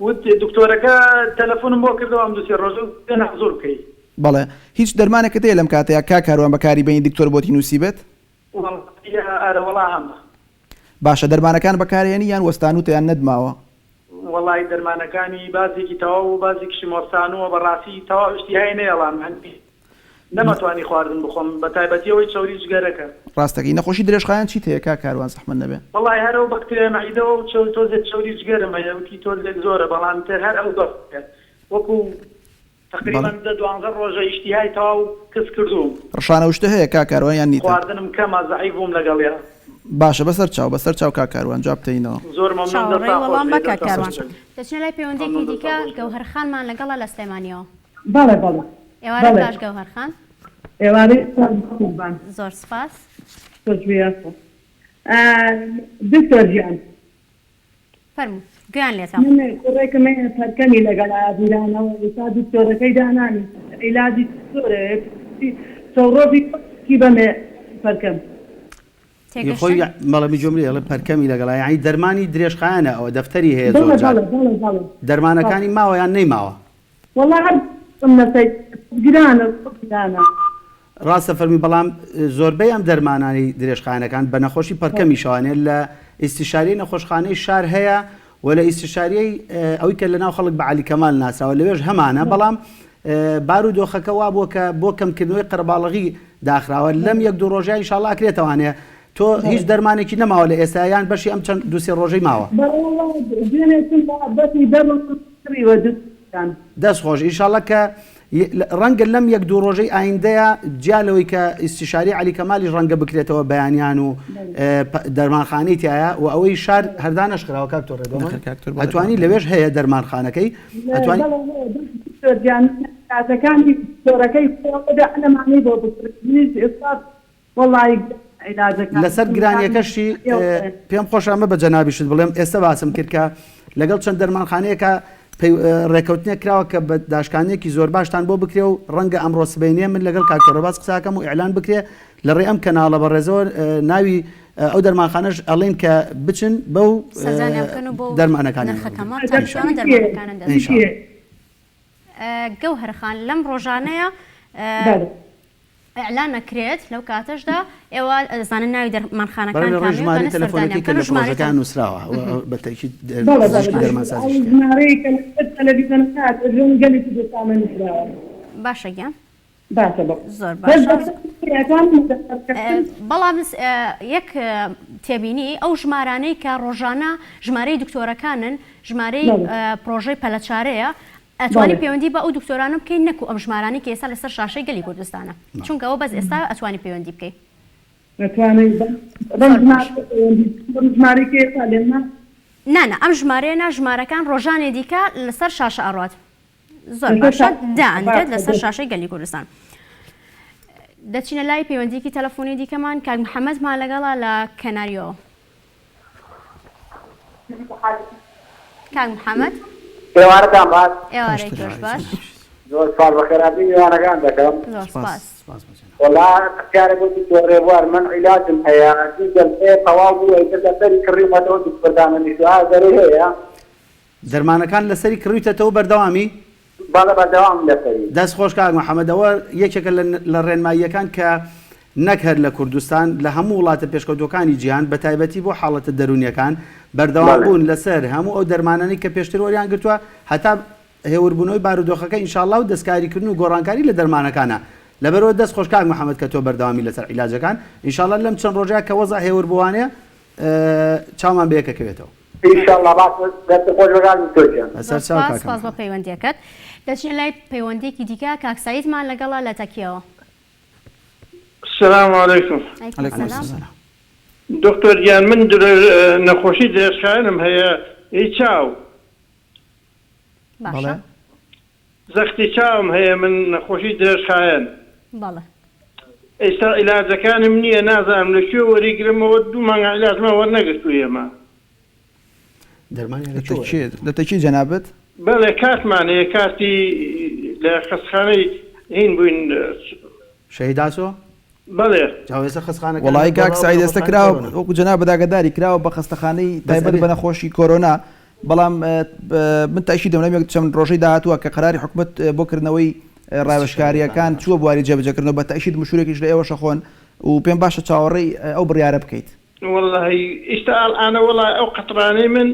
[SPEAKER 5] وت دکتۆرەکە تەلەفونم بۆ کردەوە ئەم دوو سێ ڕۆژە وتی نازوور بکەی.
[SPEAKER 3] بەڵێ هیچ دەرمانێکت هەیە لەم کاتەیا کاک کاروان بەکاری بێنی دکتۆر بۆتی نووسیبێت؟
[SPEAKER 5] وەڵا ئەرە وەڵا هەمە.
[SPEAKER 3] باشە دەرمانەکان بەکارهێنی یان وەستانوتە یان نەتماوە؟
[SPEAKER 5] وەڵای دەرمانەکانی بازێکی تەواو بوو بازێکیشم وەستانووە بەڕاستی تەواو ئیشتیهای نەیەڵام هەندی نەمەتوانی خواردن بخۆم بەتایبەتی ئەوەی چەوری جگەرەکە.
[SPEAKER 3] ڕاست دەکەی نەخۆشی درێژخایەن چیت هەیە کاک کاروان زەحمەت نەبێ؟
[SPEAKER 5] وەڵای هەر ئەو بەکتریای مەعیدەوە و چەوری تۆزێک چەوری جگەرم هەیە وتی تۆزێک زۆرە بەڵام تر هەر ئەو دەقەیە وەکو
[SPEAKER 3] بەڵێ.
[SPEAKER 5] تەقریبەن دە دوانزە ڕۆژە ئیشتیهای تەواو کز کردووم.
[SPEAKER 3] ڕشانە وشتە هەیە کاک کاروان یان نیتە؟
[SPEAKER 5] خواردنم کەمە زەعیف بووم لەگەڵیا.
[SPEAKER 3] باشە بەسەر چاو بەسەر چاو کاک کاروان جواب تەینەوە.
[SPEAKER 5] زۆر مەمنون
[SPEAKER 1] چاوەڕێی
[SPEAKER 5] دەستان خۆش
[SPEAKER 1] وەڵام
[SPEAKER 5] بێ
[SPEAKER 1] بە کاک
[SPEAKER 5] دەستان
[SPEAKER 1] کاروان.
[SPEAKER 5] خۆش بێ.
[SPEAKER 1] دەچینە لای پەیوەندیەکی
[SPEAKER 5] مەمنون دەستان
[SPEAKER 1] دیکە
[SPEAKER 5] خۆش بێ.
[SPEAKER 1] گەوهەر خانمان لەگەڵە لە سلێمانیەوە.
[SPEAKER 6] بەڵێ بەڵێ
[SPEAKER 1] ئێوارەت
[SPEAKER 6] بەڵێ.
[SPEAKER 1] باش گەوهەر خان.
[SPEAKER 6] ئێوارەی خۆش بەقوربان.
[SPEAKER 1] زۆر سپاس.
[SPEAKER 6] خۆش بێ یاخوا. دکتۆر گیان.
[SPEAKER 1] فەرموو گوێیان لێتە.
[SPEAKER 6] من کوڕێکم هەیە پەرکەمی لەگەڵا بیرانەوە ئێستا دکتۆرەکەی دانانی عیلاجی زۆرە چەو ڕۆژی کی بەمێ پەرکەم.
[SPEAKER 2] ی خۆی
[SPEAKER 1] تێگەشتن؟
[SPEAKER 2] بەڵێ بجۆمری ئەڵێ پەرکەمی لەگەڵا یانی دەرمانی درێژخایەنە ئەوە دەفتەری هەیە
[SPEAKER 6] بەڵێ
[SPEAKER 2] زۆر جار
[SPEAKER 6] بەڵێ بەڵێ بەڵێ
[SPEAKER 2] دەرمانەکانی ماوە یان نەیماوە؟
[SPEAKER 6] وەڵا هەر بم لەسەر گرانە زۆر گرانە.
[SPEAKER 2] ڕاستە فەرمی بەڵام زۆربەی ئەم دەرمانانەی درێژخایەنەکان بە نەخۆشی پەرکەمیشەوانێ لە ئیستیشاریەی نەخۆشخانەی شار هەیە و لە ئیستیشاریەی ئەوی کە لەناو خەڵک بە عەلی کەمال ناسراوە لەوێش هەمانە بەڵام بار و دۆخەکە وابووە کە بۆ کەمکردنەوەی قەرەباڵغی داخراوە لەم یەک دوو ڕۆژە ئینشاڵڵا ئەکرێتەوانێ تۆ هیچ دەرمانێکی نەماوە لە ئێستا یان بەشی ئەم چەند دوو سێ ڕۆژەی ماوە؟
[SPEAKER 6] بەڵێ وەڵا دوێنێ چووم بە بەشی دە ڕۆژ کڕیوە دوو.
[SPEAKER 2] دەست خۆش ئیشاڵڵا کە ڕەنگە لەم یەک دوو ڕۆژەی ئایندەیا جیا لەوەی کە ئیستیشاری عەلی کەمالیش ڕەنگە بکرێتەوە بەیانیان و دەرمانخانەی تایە و ئەوەی شار هەردا نەشخراوە کاک تۆ ڕێدۆ
[SPEAKER 3] نەخێر کاک تۆر بەڵێ
[SPEAKER 2] ئەتوانی لەوێش هەیە دەرمانخانەکەی ئەتوانی
[SPEAKER 6] بەڵێ هەیە دکتۆر گیان کاتەکانی دکتۆرەکەی خۆی دە عەلەمانی بۆ بکڕی منیش ئێستا وەڵایی عیلاجەکان
[SPEAKER 2] لەسەر گرانیەکەشی پێم خۆشە ئەمە بە جەنابیشت بڵێم ئێستا باسم کرد کە لەگەڵ چەند دەرمانخانەیەکە ڕێکەوتنێک کراوە کە بە داشکانێکی زۆر باشتان بۆ بکرێ و ڕەنگە ئەمڕۆ سبەینێ من لەگەڵ کاک ڕێباز قساکەم و ئیعلان بکرێ لە ڕێ ئەم کەناڵە بەڕێزەوە ناوی ئەو دەرمانخانەش ئەڵێن کە بچن بەو دەرمانەکانیان
[SPEAKER 1] گەوهەر خان لەم ڕۆژانەیە ئیعلان ئەکرێت لەو کاتەشدا ئێوە ئەزانن ناوی دەرمانخانەکان
[SPEAKER 2] بەڵێ
[SPEAKER 1] کامەیە
[SPEAKER 2] ژمارەی
[SPEAKER 1] و سەردانیان
[SPEAKER 2] تەلەفۆنەکەی کە
[SPEAKER 1] بکەن
[SPEAKER 2] لە
[SPEAKER 1] و ژمارەی
[SPEAKER 2] پڕۆژەکەیان
[SPEAKER 1] تەلەفۆن
[SPEAKER 2] نووسراوە و بە تەئکید
[SPEAKER 6] بەڵێ بەڵێ
[SPEAKER 2] پزیشکی
[SPEAKER 6] بەڵێ
[SPEAKER 2] دەرمانسازیش
[SPEAKER 6] ئەو
[SPEAKER 2] تیایە.
[SPEAKER 6] ژمارەی کە لەسەر تەلەڤیزیۆنەکە تەلەڤیزیۆنی گەلی کوردستانە نووسراوە.
[SPEAKER 1] باشە گیان
[SPEAKER 6] باشە بەڵێ
[SPEAKER 1] زۆر
[SPEAKER 6] بەس
[SPEAKER 1] باشە
[SPEAKER 6] دەفتەرەکان دەفتەرەکان
[SPEAKER 1] بەڵام یەک تێبینی ئەو ژمارانەی کە ڕۆژانە ژمارەی دکتۆرەکانن ژمارەی
[SPEAKER 6] بەڵێ
[SPEAKER 1] پڕۆژەی پەلەچارەیە ئەتوانی
[SPEAKER 6] بەڵێ.
[SPEAKER 1] پەیوەندی بە ئەو دکتۆرانە بکەی نەکو ئەم ژمارانەی کە ئێستا لەسەر شاشەی گەلی کوردستانە چونکە ئەوە بەس ئێستا ئەتوانی پەیوەندی بکەی.
[SPEAKER 6] ئەتوانی بەم
[SPEAKER 1] زۆر باش.
[SPEAKER 6] ژمارەیە پەیوەندی بکەم بەم ژمارەی کە ئێستا لێمە؟
[SPEAKER 1] نا نا ئەم ژمارەیە نا ژمارەکان ڕۆژانێ دیکە لەسەر شاشە ئەڕوات زۆر
[SPEAKER 6] لەسەر
[SPEAKER 1] باشە
[SPEAKER 6] شاشە
[SPEAKER 1] دائەنرێت
[SPEAKER 6] باشە
[SPEAKER 1] لەسەر
[SPEAKER 6] دەست.
[SPEAKER 1] شاشەی گەلی کوردستان. دەچینە لای پەیوەندیکی تەلەفۆنی دیکەمان کاک محەمەدمان لەگەڵە لە کەناریۆوە. کاک محمد.
[SPEAKER 7] ئێوارەتان باش.
[SPEAKER 1] ئێوارەی تۆش باش.
[SPEAKER 7] زۆر سپاس بەخێرهاتنی میوانەکان دەکەم.
[SPEAKER 1] زۆر سپاس.
[SPEAKER 7] وەڵا پرسیارێک بۆ دکتۆر ڕێبوار من عیلاجم هەیە دوو جەلسەیە تەواو بوو ئیتر لەسەری کڕیومەتەوە دکتۆر دانەنیشتوە ئایا زەرەی هەیە؟
[SPEAKER 2] دەرمانەکان لەسەری کڕیوتەتەوە بەردەوامی؟
[SPEAKER 7] بەڵێ بەردەوامم لەسەری.
[SPEAKER 2] دەست خۆش کاک محمد ئەوە یەکێکە لە ڕێنماییەکان کە نەک هەر لە کوردستان لە هەموو وڵاتە پێشکەوتووەکانی جیهان بە تایبەتی بۆ حاڵەتە دەروونیەکان بەردەوام بوون لەسەر هەموو ئەو دەرمانانەی کە پێشتر وەریان گرتووە هەتا هێوربوونەوەی بارودۆخەکە ان شاء اللە و دەستکاریکردن و گۆڕانکاری لە دەرمانەکانە لەبەرئەوە دەست خۆش کاک محمد کە تۆ بەردەوامی لەسەر عیلاجەکان ان شاء اللە لەم چەند ڕۆژەیا کە وەزع هێور بووانێ چاومان بەیەکەکەوێتەوە.
[SPEAKER 7] ئیشەڵا باشە دەستت خۆش بێ کاک دکتۆر گیان.
[SPEAKER 2] بەسەر
[SPEAKER 1] زۆر
[SPEAKER 2] چاو
[SPEAKER 1] سوپاس
[SPEAKER 2] کاکە
[SPEAKER 1] سوپاس بۆ
[SPEAKER 2] محمد.
[SPEAKER 1] پەیوەندیەکەت. دەچینە لای پەیوەندیەکی دیکە کاک سەعیدمان لەگەڵە لە تەکیەوە.
[SPEAKER 8] سلام علیکم.
[SPEAKER 1] علیکم
[SPEAKER 3] علیکم
[SPEAKER 1] سلام.
[SPEAKER 3] السلام.
[SPEAKER 8] دکتۆر گیان من نەخۆشی درێژخایەنم هەیە ی چاو.
[SPEAKER 1] باشە.
[SPEAKER 3] بەڵێ.
[SPEAKER 8] زەختی چاوم هەیە من نەخۆشی درێژخایەن.
[SPEAKER 1] بەڵێ.
[SPEAKER 8] ئیستا عیلاجەکانم نییە نازانم لە کوێ وەریگرمەوە دوو مانگە عیلاجمان وەرنەگرتوو ئێمە.
[SPEAKER 2] دەرمانیان
[SPEAKER 3] لە
[SPEAKER 2] لە کوێ
[SPEAKER 3] تەکیە
[SPEAKER 2] وەرەگرتووە؟
[SPEAKER 3] لە تەکیە جەنابت؟
[SPEAKER 8] بەڵێ کارتمان هەیە کارتی لە خەستخانەی هین بووین.
[SPEAKER 2] شەهید ئاسۆ؟
[SPEAKER 8] بەڵێ.
[SPEAKER 2] جا ئێستا خەستخانەکان
[SPEAKER 3] وەڵایی کاک
[SPEAKER 2] گۆڕاوە بۆ
[SPEAKER 3] سەعید ئێستا
[SPEAKER 2] نەخۆشخانەی
[SPEAKER 3] کراوە
[SPEAKER 2] کۆرۆنا.
[SPEAKER 3] وەکو جەنابت ئاگاداری کراوە بە خەستەخانەی
[SPEAKER 2] بەس
[SPEAKER 3] تایبەت
[SPEAKER 2] ئەبێ.
[SPEAKER 3] بە نەخۆشی کۆرۆنا بەڵام من تەئکیدم لەم یەک چەند ڕۆژەی داهاتووە کە قەراری حکومەت بۆ کردنەوەی ڕاوێژکارییەکان چووە بواری جێبەجێکردنەوە بە تەئکید مشورێکیش لە ئێوەشە خۆن و پێم باشە چاوەڕێی ئەو بڕیارە بکەیت.
[SPEAKER 8] وەڵاهی ئیستا ئەلئانە وەڵا ئەو قەترانەی من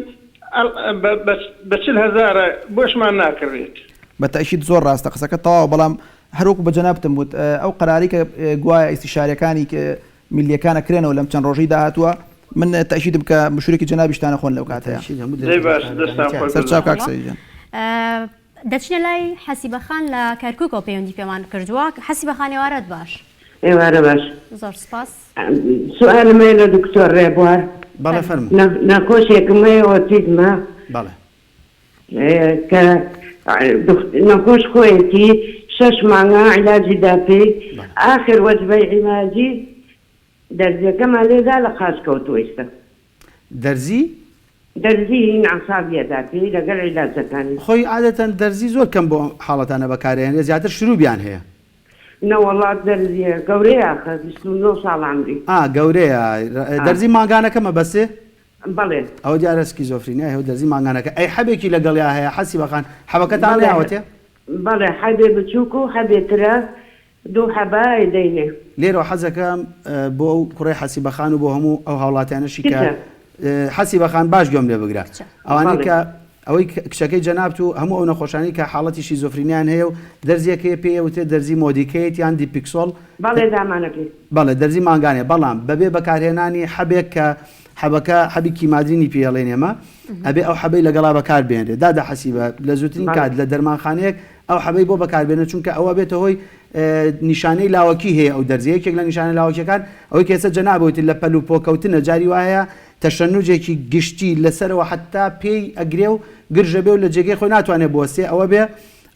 [SPEAKER 8] بە 40 هەزارە بۆشمان ناکڕێت.
[SPEAKER 3] بە تەئکید زۆر ڕاستە قسەکەت تەواوە بەڵام هەر وەکو بە جەنابتم وت ئەو قەرارەی کە گوایە ئیستیشاریەکانی میللیەکان ئەکرێنەوە لەم چەند ڕۆژەی داهاتووە من تەئکیدم کە مشورێکی جەنابیشتان ئەخۆن لەو
[SPEAKER 2] بە
[SPEAKER 3] کاتەیا.
[SPEAKER 2] تەئکید هەموو
[SPEAKER 8] دەی باشە
[SPEAKER 2] دەرمانخانەکانی
[SPEAKER 8] دەستان
[SPEAKER 2] تیایە.
[SPEAKER 8] خۆش
[SPEAKER 3] سەرچاو
[SPEAKER 8] بەردەوام.
[SPEAKER 3] کاک سەعید گیان.
[SPEAKER 1] دەچینە لای حەسیبە خان لە کەرکوکەوە پەیوەندی پێمان کردووە. حەسیبە خان ئێوارەت باش.
[SPEAKER 9] ئێوارە باش.
[SPEAKER 1] زۆر سپاس.
[SPEAKER 9] سوئالم هەیە لە دکتۆر ڕێبوار.
[SPEAKER 2] بەڵێ فەرموو.
[SPEAKER 9] نەخۆشێکم هەیە ئۆتیزمە.
[SPEAKER 2] بەڵێ.
[SPEAKER 9] کە نەخۆش خۆیەتی شەش مانگە عیلاجی دا پێی ئاخر وەجبەی عیلاجی دەرزیەکەمان لێدا لە قاچ کەوتووە ئیستا.
[SPEAKER 2] دەرزی؟
[SPEAKER 9] دەرزی هین عەسابیە دا پێی لەگەل عیلاجەکانی.
[SPEAKER 2] خۆی عادەتەن دەرزی زۆر کەم بۆ ئەم حاڵەتانە بەکارئەهێنرێت زیاتر شروبیان هەیە.
[SPEAKER 9] نەوەڵا دەرزیە گەورەیە ئاخر 29 ساڵ عەمری.
[SPEAKER 2] ئا گەورەیە دەرزی مانگانەکە مەبەستێ؟
[SPEAKER 9] بەڵێ.
[SPEAKER 2] ئەوە دیارە سکیزۆفرینیای هەیە و دەرزی مانگانەکە ئەی حەبێکی لەگەڵیا هەیە حەسیبە خان حەبەکەتان
[SPEAKER 9] بەڵێ
[SPEAKER 2] نەیاوەتێ؟
[SPEAKER 9] بەڵێ حەبێ بچووک و حەبێ ترە دوو حەبە ئەیدەینێ.
[SPEAKER 2] لێرەوە حەزەکەم بۆ ئەو کوڕەی حەسیبە خان و بۆ هەموو ئەو هاوڵاتیانەشی کە
[SPEAKER 9] کچە.
[SPEAKER 2] حەسیبە خان باش گوێم لێ بگرە
[SPEAKER 1] کچە.
[SPEAKER 2] ئەوانەی
[SPEAKER 9] بەڵێ.
[SPEAKER 2] کە ئەوەی کچەکەی جەنابت و هەموو ئەو نەخۆشانەی کە حاڵەتی شیزۆفرینیان هەیە و دەرزیەک هەیە پێی ئەوترێت دەرزی مۆدیکەیت یان دیپیکسۆڵ
[SPEAKER 9] بەڵێ دامانەکەی.
[SPEAKER 2] بەڵێ دەرزی مانگانەیە بەڵام بەبێ بەکارهێنانی حەبێک کە حەبەکە حەبی کیمادرینی پێ ئەڵێین ئێمە ئەبێ ئەو حەبەی لەگەڵا بەکار بێنرێت دادە حەسیبە لە زووترین
[SPEAKER 9] بەڵێ.
[SPEAKER 2] کات لە دەرمانخانەیەک ئەو حەبەی بۆ بەکار بێنە چونکە ئەوە ئەبێتە هۆی نیشانەی لاوەکی هەیە ئەو دەرزیە یەکێک لە نیشانە لاوەکیەکان ئەوەی کە ئێستا جەنابت وتت لە پەل و پۆ کەوتنە جاری وایە تەشەنوجێکی گشتی لەسەرەوە حەتا پێی ئەگرێ و گرژەبێ و لە جێگەی خۆی ناتوانێ بوەستێ ئەوە بێ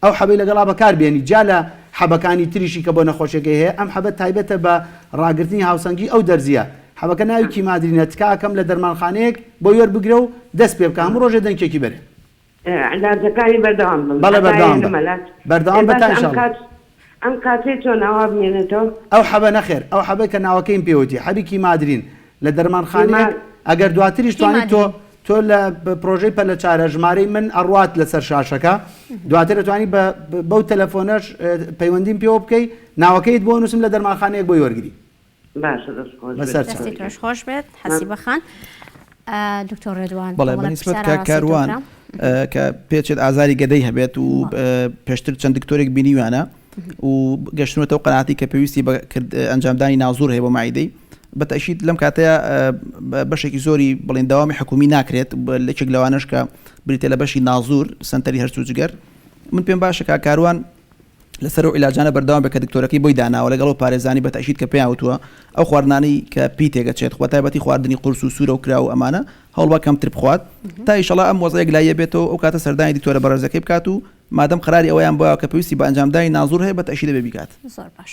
[SPEAKER 2] ئەو حەبەی لەگەڵا بەکار بێنی جیا لە حەبەکانی تریشی کە بۆ نەخۆشیەکەی هەیە ئەم حەبە تایبەتە بە ڕاگرتنی هاوسەنگی ئەو دەرزیە حەبەکە ناوی کیمادرینە تکا ئەکەم لە دەرمانخانەیەک بۆی وەربگرە و دەست پێ بکە هەموو ڕۆژێ دەنکێکی بەرێ.
[SPEAKER 9] علاجەکانی بەردەوام بم
[SPEAKER 2] بەڵێ
[SPEAKER 9] هەتا
[SPEAKER 2] بەردەوام بە
[SPEAKER 9] یەنمە لاج
[SPEAKER 2] بەردەوام
[SPEAKER 9] ئێ
[SPEAKER 2] بە تا
[SPEAKER 9] باشە ئەم
[SPEAKER 2] ان شاء اللە.
[SPEAKER 9] کات ئەم کاتەی چۆن ئاوا بمێنێتەوە؟
[SPEAKER 2] ئەو حەبە نەخێر ئەو حەبەی کە ناوەکەیم پێ وتی حەبی کیمادرین لە دەرمانخانەیەک
[SPEAKER 9] کیما
[SPEAKER 2] ئەگەر دواتریش توانیت تۆ
[SPEAKER 1] کیمادرین.
[SPEAKER 2] تۆ لە پرۆژەی پەلەچارە ژمارەی من ئەڕوات لەسەر شاشەکە دواتر ئەتوانی بە بەو تەلەفۆنەش پەیوەندیم پێوە بکەی ناوەکەیت بۆ نووسم لە دەرمانخانەیەک بۆی وەرگری.
[SPEAKER 9] باشە دەست خۆش بێت.
[SPEAKER 2] بەسەر چاو.
[SPEAKER 1] دەستی تۆش خۆش بێت حەسیبە خان. دکتۆر ڕێدوان
[SPEAKER 3] بەڵێ
[SPEAKER 1] کۆمەڵێک
[SPEAKER 3] بەنیسبەت
[SPEAKER 1] پرسیار
[SPEAKER 3] کاک
[SPEAKER 1] ئاراستەی تۆ
[SPEAKER 3] کاروان
[SPEAKER 1] کرا.
[SPEAKER 3] کە پێچێت ئازاری گەدەی هەبێت و پێشتر چەند دکتۆرێک بینیویانە و گەشتنەوەتەوە قەناعەتی کە پێویستی بە ئەنجامدانی نازور هەیە بۆ مەعیدەی بە تەئکید لەم کاتەیە بەشێکی زۆری بڵێن دەوامی حکومی ناکرێت لەکێک لەوانەش کە بریتە لە بەشی نازور سەنتەری هەرس و جگەر من پێم باشە کاک کاروان لەسەر ئەو عیلاجانە بەردەوام بێت کە دکتۆرەکەی بۆی داناوە لەگەڵ ئەو پارێزانی بە تەئکید کە پێیان وتووە ئەو خواردنانەی کە پێی تێگەچێت بە تایبەتی خواردنی قورس و سوورە و کراو و ئەمانە هەوڵبە کەمتر بخوات تا ئیشەڵا ئەم وەزعە یەکلاییە بێتەوە ئەو کاتە سەردانی دکتۆرە بەڕێزەکەی بکات و مادەم قەراری ئەوەیان بۆیاوە کە پێویستی بە ئەنجامدانی نازوور هەیە بە تەئکید دەبێ بیکات.
[SPEAKER 1] زۆر باش.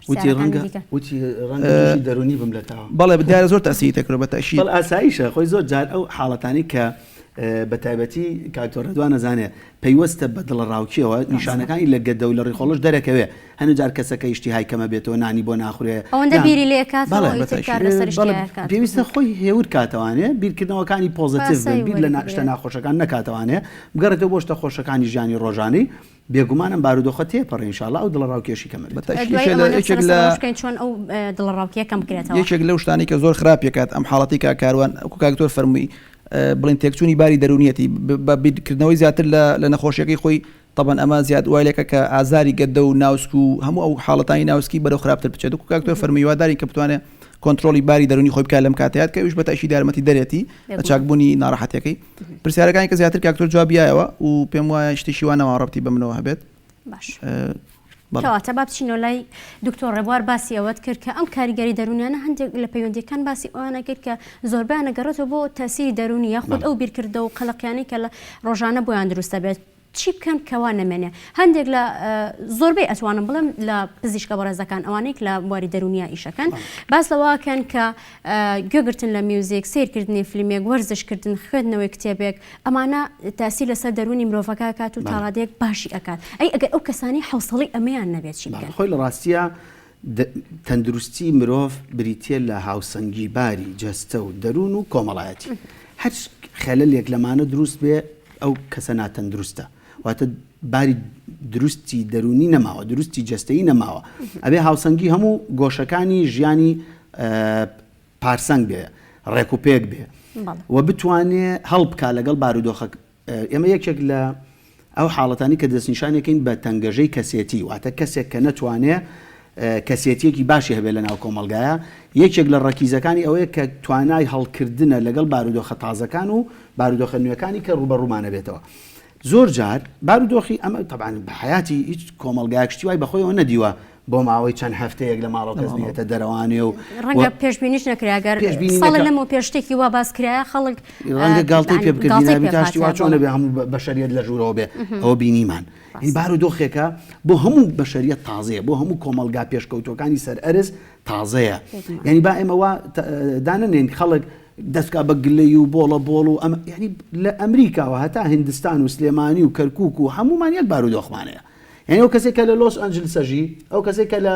[SPEAKER 2] وتی
[SPEAKER 1] پرسیارەکانی
[SPEAKER 2] ڕەنگە
[SPEAKER 1] دیکە.
[SPEAKER 2] وتی ڕەنگە تووشی دەروونی بم لە تاوە.
[SPEAKER 3] بەڵێ دیارە زۆر تەئسیری تێکردوە بە تەئکید.
[SPEAKER 2] بەڵێ ئاساییشە خۆی زۆر جار ئەو حاڵەتانەی کە بە تایبەتی کاک دکتۆر ڕێدوان ئەزانێ پەیوەستە بە دڵەڕاوکێوە نیشانەکانی لە گەدە و لە ڕیخۆڵەش دەرەکەوێ هەنێ جار کەسەکە ئیشتیهای کەمە بێتەوە نانی بۆ ناخورێ
[SPEAKER 1] ئەوەندە
[SPEAKER 2] یان
[SPEAKER 1] بیری لێ ئەکاتەوە
[SPEAKER 2] بەڵێ
[SPEAKER 1] ئیتر کار لەسەر
[SPEAKER 2] بەڵێ
[SPEAKER 1] ئیشتیهای ئەکات.
[SPEAKER 2] پێویستە خۆی هێور کاتەوانێ بیرکردنەوەکانی پۆزەتیڤ بن
[SPEAKER 1] پاسای
[SPEAKER 2] بیر لە شتە
[SPEAKER 1] وەربگرێت.
[SPEAKER 2] ناخۆشەکان نەکاتەوانێ بگەڕێتەوە بۆ شتە خۆشەکانی ژیانی ڕۆژانەی بێگومان ئەم بارودۆخە تێپەڕێ ان شاء اللە ئەو دڵەڕاوکێشی کەم ئەبێت.
[SPEAKER 3] بەتەئکید
[SPEAKER 1] دوای
[SPEAKER 3] یەکێک لە
[SPEAKER 1] ئەمانە
[SPEAKER 3] یەکێک
[SPEAKER 1] قسە لەسەر
[SPEAKER 3] لە
[SPEAKER 1] ئەوەش بکەین چۆن ئەو دڵەڕاوکێیە کەم بکرێتەوە.
[SPEAKER 3] یەکێک لەو شتانەی کە زۆر خراپی ئەکات ئەم حاڵەتەی کاک کاروان وەکو کاک دکتۆر فەرمووی بڵێین تێکچوونی باری دەروونیەتی بە بیرکردنەوەی زیاتر لە لە نەخۆشیەکەی خۆی تەبەن ئەمە زیاد وای لێکە کە ئازاری گەدە و ناوسک و هەموو ئەو حاڵەتانی ناوسکی بەرەو خراپتر بچێت وەکو کاک دکتۆر فەرمووی هیوادارین کە بتوانێت کۆنترۆڵی باری دەروونی خۆی بکات لەم کاتەیات کە ئەویش بە تەئکید یارمەتی دەرێتی لە چاکبوونی ناڕەحەتیەکەی پرسیارەکانی کە زیاتر کاک دکتۆر جوابی یایەوە و پێم وایە شتێکی وا نەما ڕەبتی بە منەوە هەبێت
[SPEAKER 1] باش کەواتە با بچینەوە لای دکتۆر ڕێبوار باسی ئەوەت کرد کە ئەم کاریگەری دەروونیانە هەندێک لە پەیوەندیەکان باسی ئەوانە کرد کە زۆربیان ئەگەڕێتەوە بۆ تەسیری دەروونی یاخود ئەو بیرکردە و قەلەقیانەی کە لە ڕۆژانە بۆیان دروست دەبێت چی بکەن کە وا نەمێنێ هەندێک لە زۆربەی ئەتوانم بڵێم لە پزیشکە بەڕێزەکان ئەوانەی لە بواری دەروونیا ئیشەکەن باس لەوەکەن کە گوێگرتن لە میوزیک، سەیرکردنی فلیمێک، وەرزشکردن، خوێندنەوەی کتێبێک، ئەمانە تاسیر لەسەر دەروونی مرۆڤەکە ئەکات و تاڕادەیەک باشی ئەکات. ئەی ئەگەر ئەو کەسانەی حەوسەڵەی ئەمەیان نەبێت چی بکەن؟
[SPEAKER 2] خۆی لە ڕاستیا تەندروستی مرۆڤ بریتیە لە هاوسەنگی باری جەستە و دەروون و کۆمەڵایەتی. هەر خەلەلێک لەمانە دروست بێ ئەو کەسە ناتەندروستە. واتە باری دروستی دەروونی نەماوە، دروستی جەستەیی نەماوە. ئەبێ هاوسەنگی هەموو گۆشەکانی ژیانی پارسەنگ بێ، ڕێک و پێک بێ و بتوانێ هەڵبکا لەگەڵ بارودۆخە. ئێمە یەکێک لە ئەو حاڵەتانی کە دەستنیشانێکین بە تەنگەژەی کەسێتی، واتە کەسێک کە نەتوانێ کەسێتیەکی باشی هەبێ لە ناو کۆمەڵگایە، یەکێک لە ڕەکیزەکانی ئەوەیە کە توانای هەڵکردنە لەگەڵ بارودۆخە تازەکان و بارودۆخە نوێکانی کە ڕووبەڕوومان ئەبێتەوە. زۆر جار بارودۆخی ئەمە تەبعەن بە حەیاتی هیچ کۆمەڵگایەک شتی وای بەخۆیەوە نەدیوە. بۆ ماوەی چەند هەفتەیەک لە ماڵەوە کەس نێتە دەرەوانێ و
[SPEAKER 1] ڕەنگە پێشبینیش نەکرا گەر ساڵێ لەمەو پێش شتێکی وا باس کرایە خەڵک
[SPEAKER 2] ڕەنگە گاڵتەی پێ بکردینە تاشتی وا چۆنە بێ هەموو بەشەریەت لە ژوورەوە بێ ئەوە بینیمان یعنی بارودۆخێکە بۆ هەموو بەشەریەت تازەیە بۆ هەموو کۆمەڵگا پێشکەوتوەکانی سەر ئەرز تازەیە یعنی با ئێمە وا دانەنێن خەڵک دەستکا بە گلەی و بۆڵە بۆڵ و ئەم یعنی لە ئەمریکاوە هەتا هندستان و سلێمانی و کەرکک و هەمومان یەک بارودۆخمانەیە یانی ئەو کەسێک کە لە لۆس ئەنجلس ئەژی، ئەو کەسێک کە لە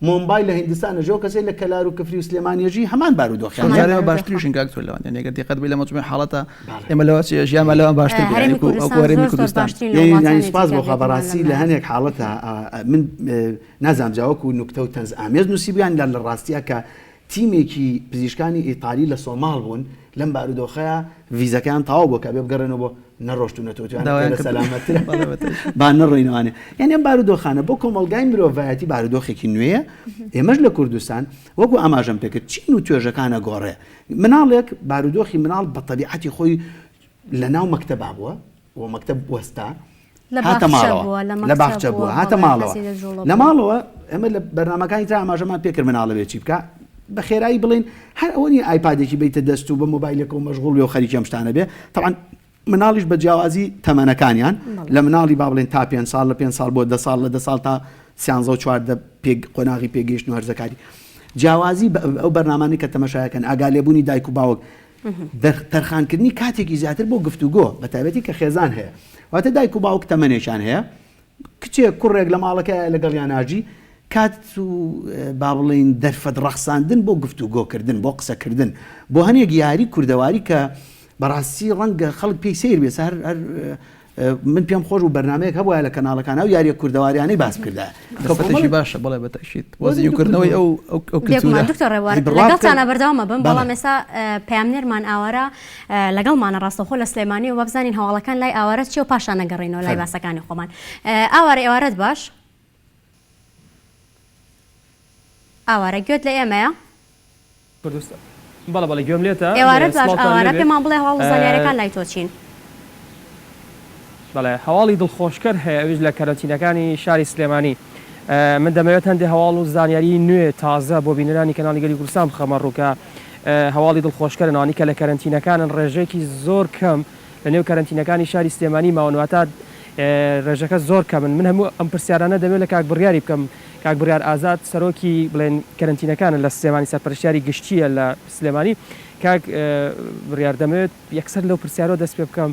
[SPEAKER 2] مۆمبای لە هیندستان ئەژی، ئەو کەسێک لە کەلار و کفری و سلێمانی ئەژی هەمان بارودۆخیان
[SPEAKER 3] هەیە. جارێ باشتریشن کاک تۆ لەوان یانی گەر دیقەت بەی لە مەجموعی حاڵەتە ئێمە لەوە چێ ژیانمان لەوان باشتر بێ یانی وەکو هەرێمی کوردستان.
[SPEAKER 2] یانی سوپاس بۆ خوا بەڕاستی لە هەنێک حاڵەتە من نازانم جا وەکو نوکتە و تەنز ئامێز نووسیبوویان لە ڕاستیا کە تیمێکی پزیشکانی ئیتالی لە سۆماڵ بوون، لەم بارودۆخەیا ڤیزەکەیان تەواو بووە کە ئەبێ بگەڕێنەوە بۆ نەڕۆشتوونەتەوە تویان لێرە سەلامەترە با نەڕۆینەوانێ. یانی ئەم بارودۆخانە بۆ کۆمەڵگای مرۆڤایەتی بارودۆخێکی نوێیە، ئێمەش لە کوردستان وەکو ئاماژەم پێکرد چین و توێژەکان ئەگۆڕێ. مناڵێک بارودۆخی مناڵ بە تەبیعەتی خۆی لەناو مەکتەبا بووە و مەکتەب وەستا هاتە ماڵەوە لە باخچە بووە هاتە ماڵەوە لە ماڵەوە ئێمە لە بەرنمەکانی ترا ئاماژەمان پێکرد مناڵە بێ چی بکە بە خێرایی بڵین هەر ئەوە نیە ئایپادێکی بیتە دەست و بە مۆبایلێکەوە مەشغوڵ بێ و خەریکی ئەم شتانە بێ تەبعەن مناڵیش بە جیاوازی تەمەنەکانیان لە مناڵی با بڵێن تا پێ ساڵ لە پێ ساڵ بۆ دە ساڵ لە دە ساڵ تا سیانزە و چواردە پێ قۆناغی پێگەیشتن و هەرزەکاری جیاوازی ئەو بەرنامانەی کە تەمەشایەکەن ئاگالێبوونی دایک و باوک تەرخانکردنی کاتێکی زیاتر بۆ گفتوگۆ، بەتایبەتی کە خێزان هەیە. واتە دایک و باوک تەمەنێکیان هەیە، کچێک کوڕێک لە ماڵەکەیە لەگەڵیان ناژی، کات و با بڵێین دەرفەت ڕەخساندن بۆ گفتوگۆکردن، بۆ قسەکردن، بۆ هەنێک یاری کوردەواری کە بەڕاستی ڕەنگە خەڵک پێی سەیر بێت، هەر هەر من پێم خۆش بوو بەرنامەیەک هەبوایە لە کەناڵەکان ئەو یاریە کوردەواریانەی باس بکردایە.
[SPEAKER 3] دەرفەتێکی باشە بەڵێ بە تەئکید بۆ زیندووکردنەوەی ئەو ئەو کلتورە.
[SPEAKER 1] بێگومان دکتۆر ڕێبوار لەگەڵتانە بەردەوام ئەبم بەڵام ئێستا پەیامنێرمان ئاوارە لەگەڵمانە ڕاستەوخۆ لە سلێمانیەوە با بزانین هەواڵەکان لای ئاوارە چیە و پاشان ئەگەڕێینەوە لای باسەکانی خۆمان. ئاوارە ئێوارەت باش. ئاوارە گوێت لە ئێمەیە؟
[SPEAKER 10] کوردستان. بەڵێ بەڵێ گوێم لێتە
[SPEAKER 1] ئێوارەت باش
[SPEAKER 10] سڵاوتان
[SPEAKER 1] ئاوارە
[SPEAKER 10] لێبێ.
[SPEAKER 1] پێمان بڵێ هەواڵ و زانیاریەکان لای تۆ چین؟
[SPEAKER 10] بەڵێ هەواڵی دڵخۆشکەر هەیە ئەویش لە کەرەنتینەکانی شاری سلێمانی من دەمەوێت هەندێ هەواڵ و زانیاری نوێ تازە بۆ بینەرانی کەناڵی گەلی کوردستان بخەمە ڕوو کە هەواڵی دڵخۆشکەرن ئەوانەی کە لە کەرەنتینەکانن ڕێژەیەکی زۆر کەم لە نێو کەرەنتینەکانی شاری سلێمانی ماون واتە ڕێژەکە زۆر کەمن من هەموو ئەم پرسیارانە دەمەوێت لە کاک بڕیاری بکەم کاک بڕیار ئازاد سەرۆکی بڵێن کەرەنتینەکانە لە سلێمانی سەرپەرشتیاری گشتییە لە سلێمانی کاک بڕیار دەمەوێت یەکسەر لەو پرسیارەوە دەست پێ بکەم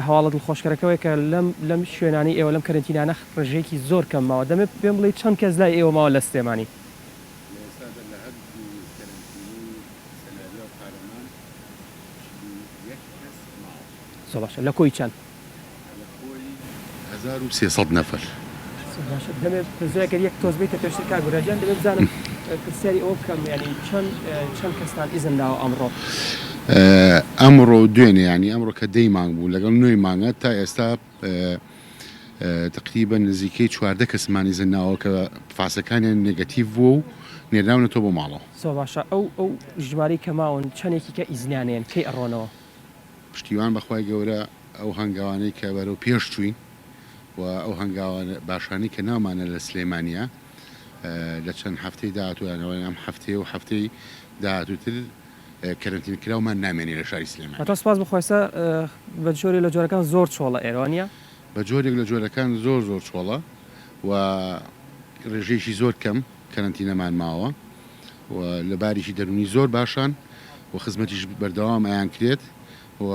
[SPEAKER 10] هەواڵە دڵخۆشکەرەکەوەی کە لەم لەم شوێنانەی ئێوە لەم کەرەنتینانە ڕێژەیەکی زۆر کەم ماوە دەمەوێت پێم بڵێی چەند کەس لای ئێوە ماوە لە سلێمانی؟
[SPEAKER 11] لە ئێستادا لە هەردوو کەرەنتینەی سەلاریا و قارەمان 41 کەس ماوە.
[SPEAKER 10] زۆر باشە لە کۆی چەند؟
[SPEAKER 11] لە کۆی 1300 نەفەر.
[SPEAKER 10] زۆر باشە دەمێ پرسیار گەر یەک تۆز بیتە پێشتر کاک وریا گیان دەبێ بزانم پرسیاری ئەوە بکەم یانی چەند چەند کەستان ئیزن داوە ئەمڕۆ؟
[SPEAKER 11] ئەمڕۆ و دوێنێ یانی ئەمڕۆ کە دەی مانگ بوو لەگەڵ نۆی مانگە تا ئێستا تەقریبەن نزیکەی 14 کەسمان ئیزن ناوە کە فاسەکانیان نێگەتیڤ بووە و نێراونەتەوە بۆ ماڵەوە.
[SPEAKER 10] زۆر باشە ئەو ئەو ژمارەی کە ماون چەندێکی کە ئیزنیان هەیەن کەی ئەڕۆنەوە؟
[SPEAKER 11] پشتیوان بە خوای گەورە ئەو هەنگاوانەی کە بەرەو پێش چووین و ئەو هەنگاوە باشانەی کە ناومانە لە سلێمانیە لە چەند هەفتەی داهاتوو یان ئەم هەفتەیە و هەفتەی داهاتووتر کەرەنتین کراومان نامێنێ لە شاری سلێمانی.
[SPEAKER 10] هەتا سوپاس بۆ خوا ئێستا بە جۆرێ لە جۆرەکان زۆر چۆڵە ئێرە وانیە؟
[SPEAKER 11] بە جۆرێک لە جۆرەکان زۆر زۆر چۆڵە و رێژەیەکی زۆر کەم کەرەنتینەمان ماوە و لە بارێکی دەروونی زۆر باشان و خزمەتیش بەردەوام ئەیانکرێت و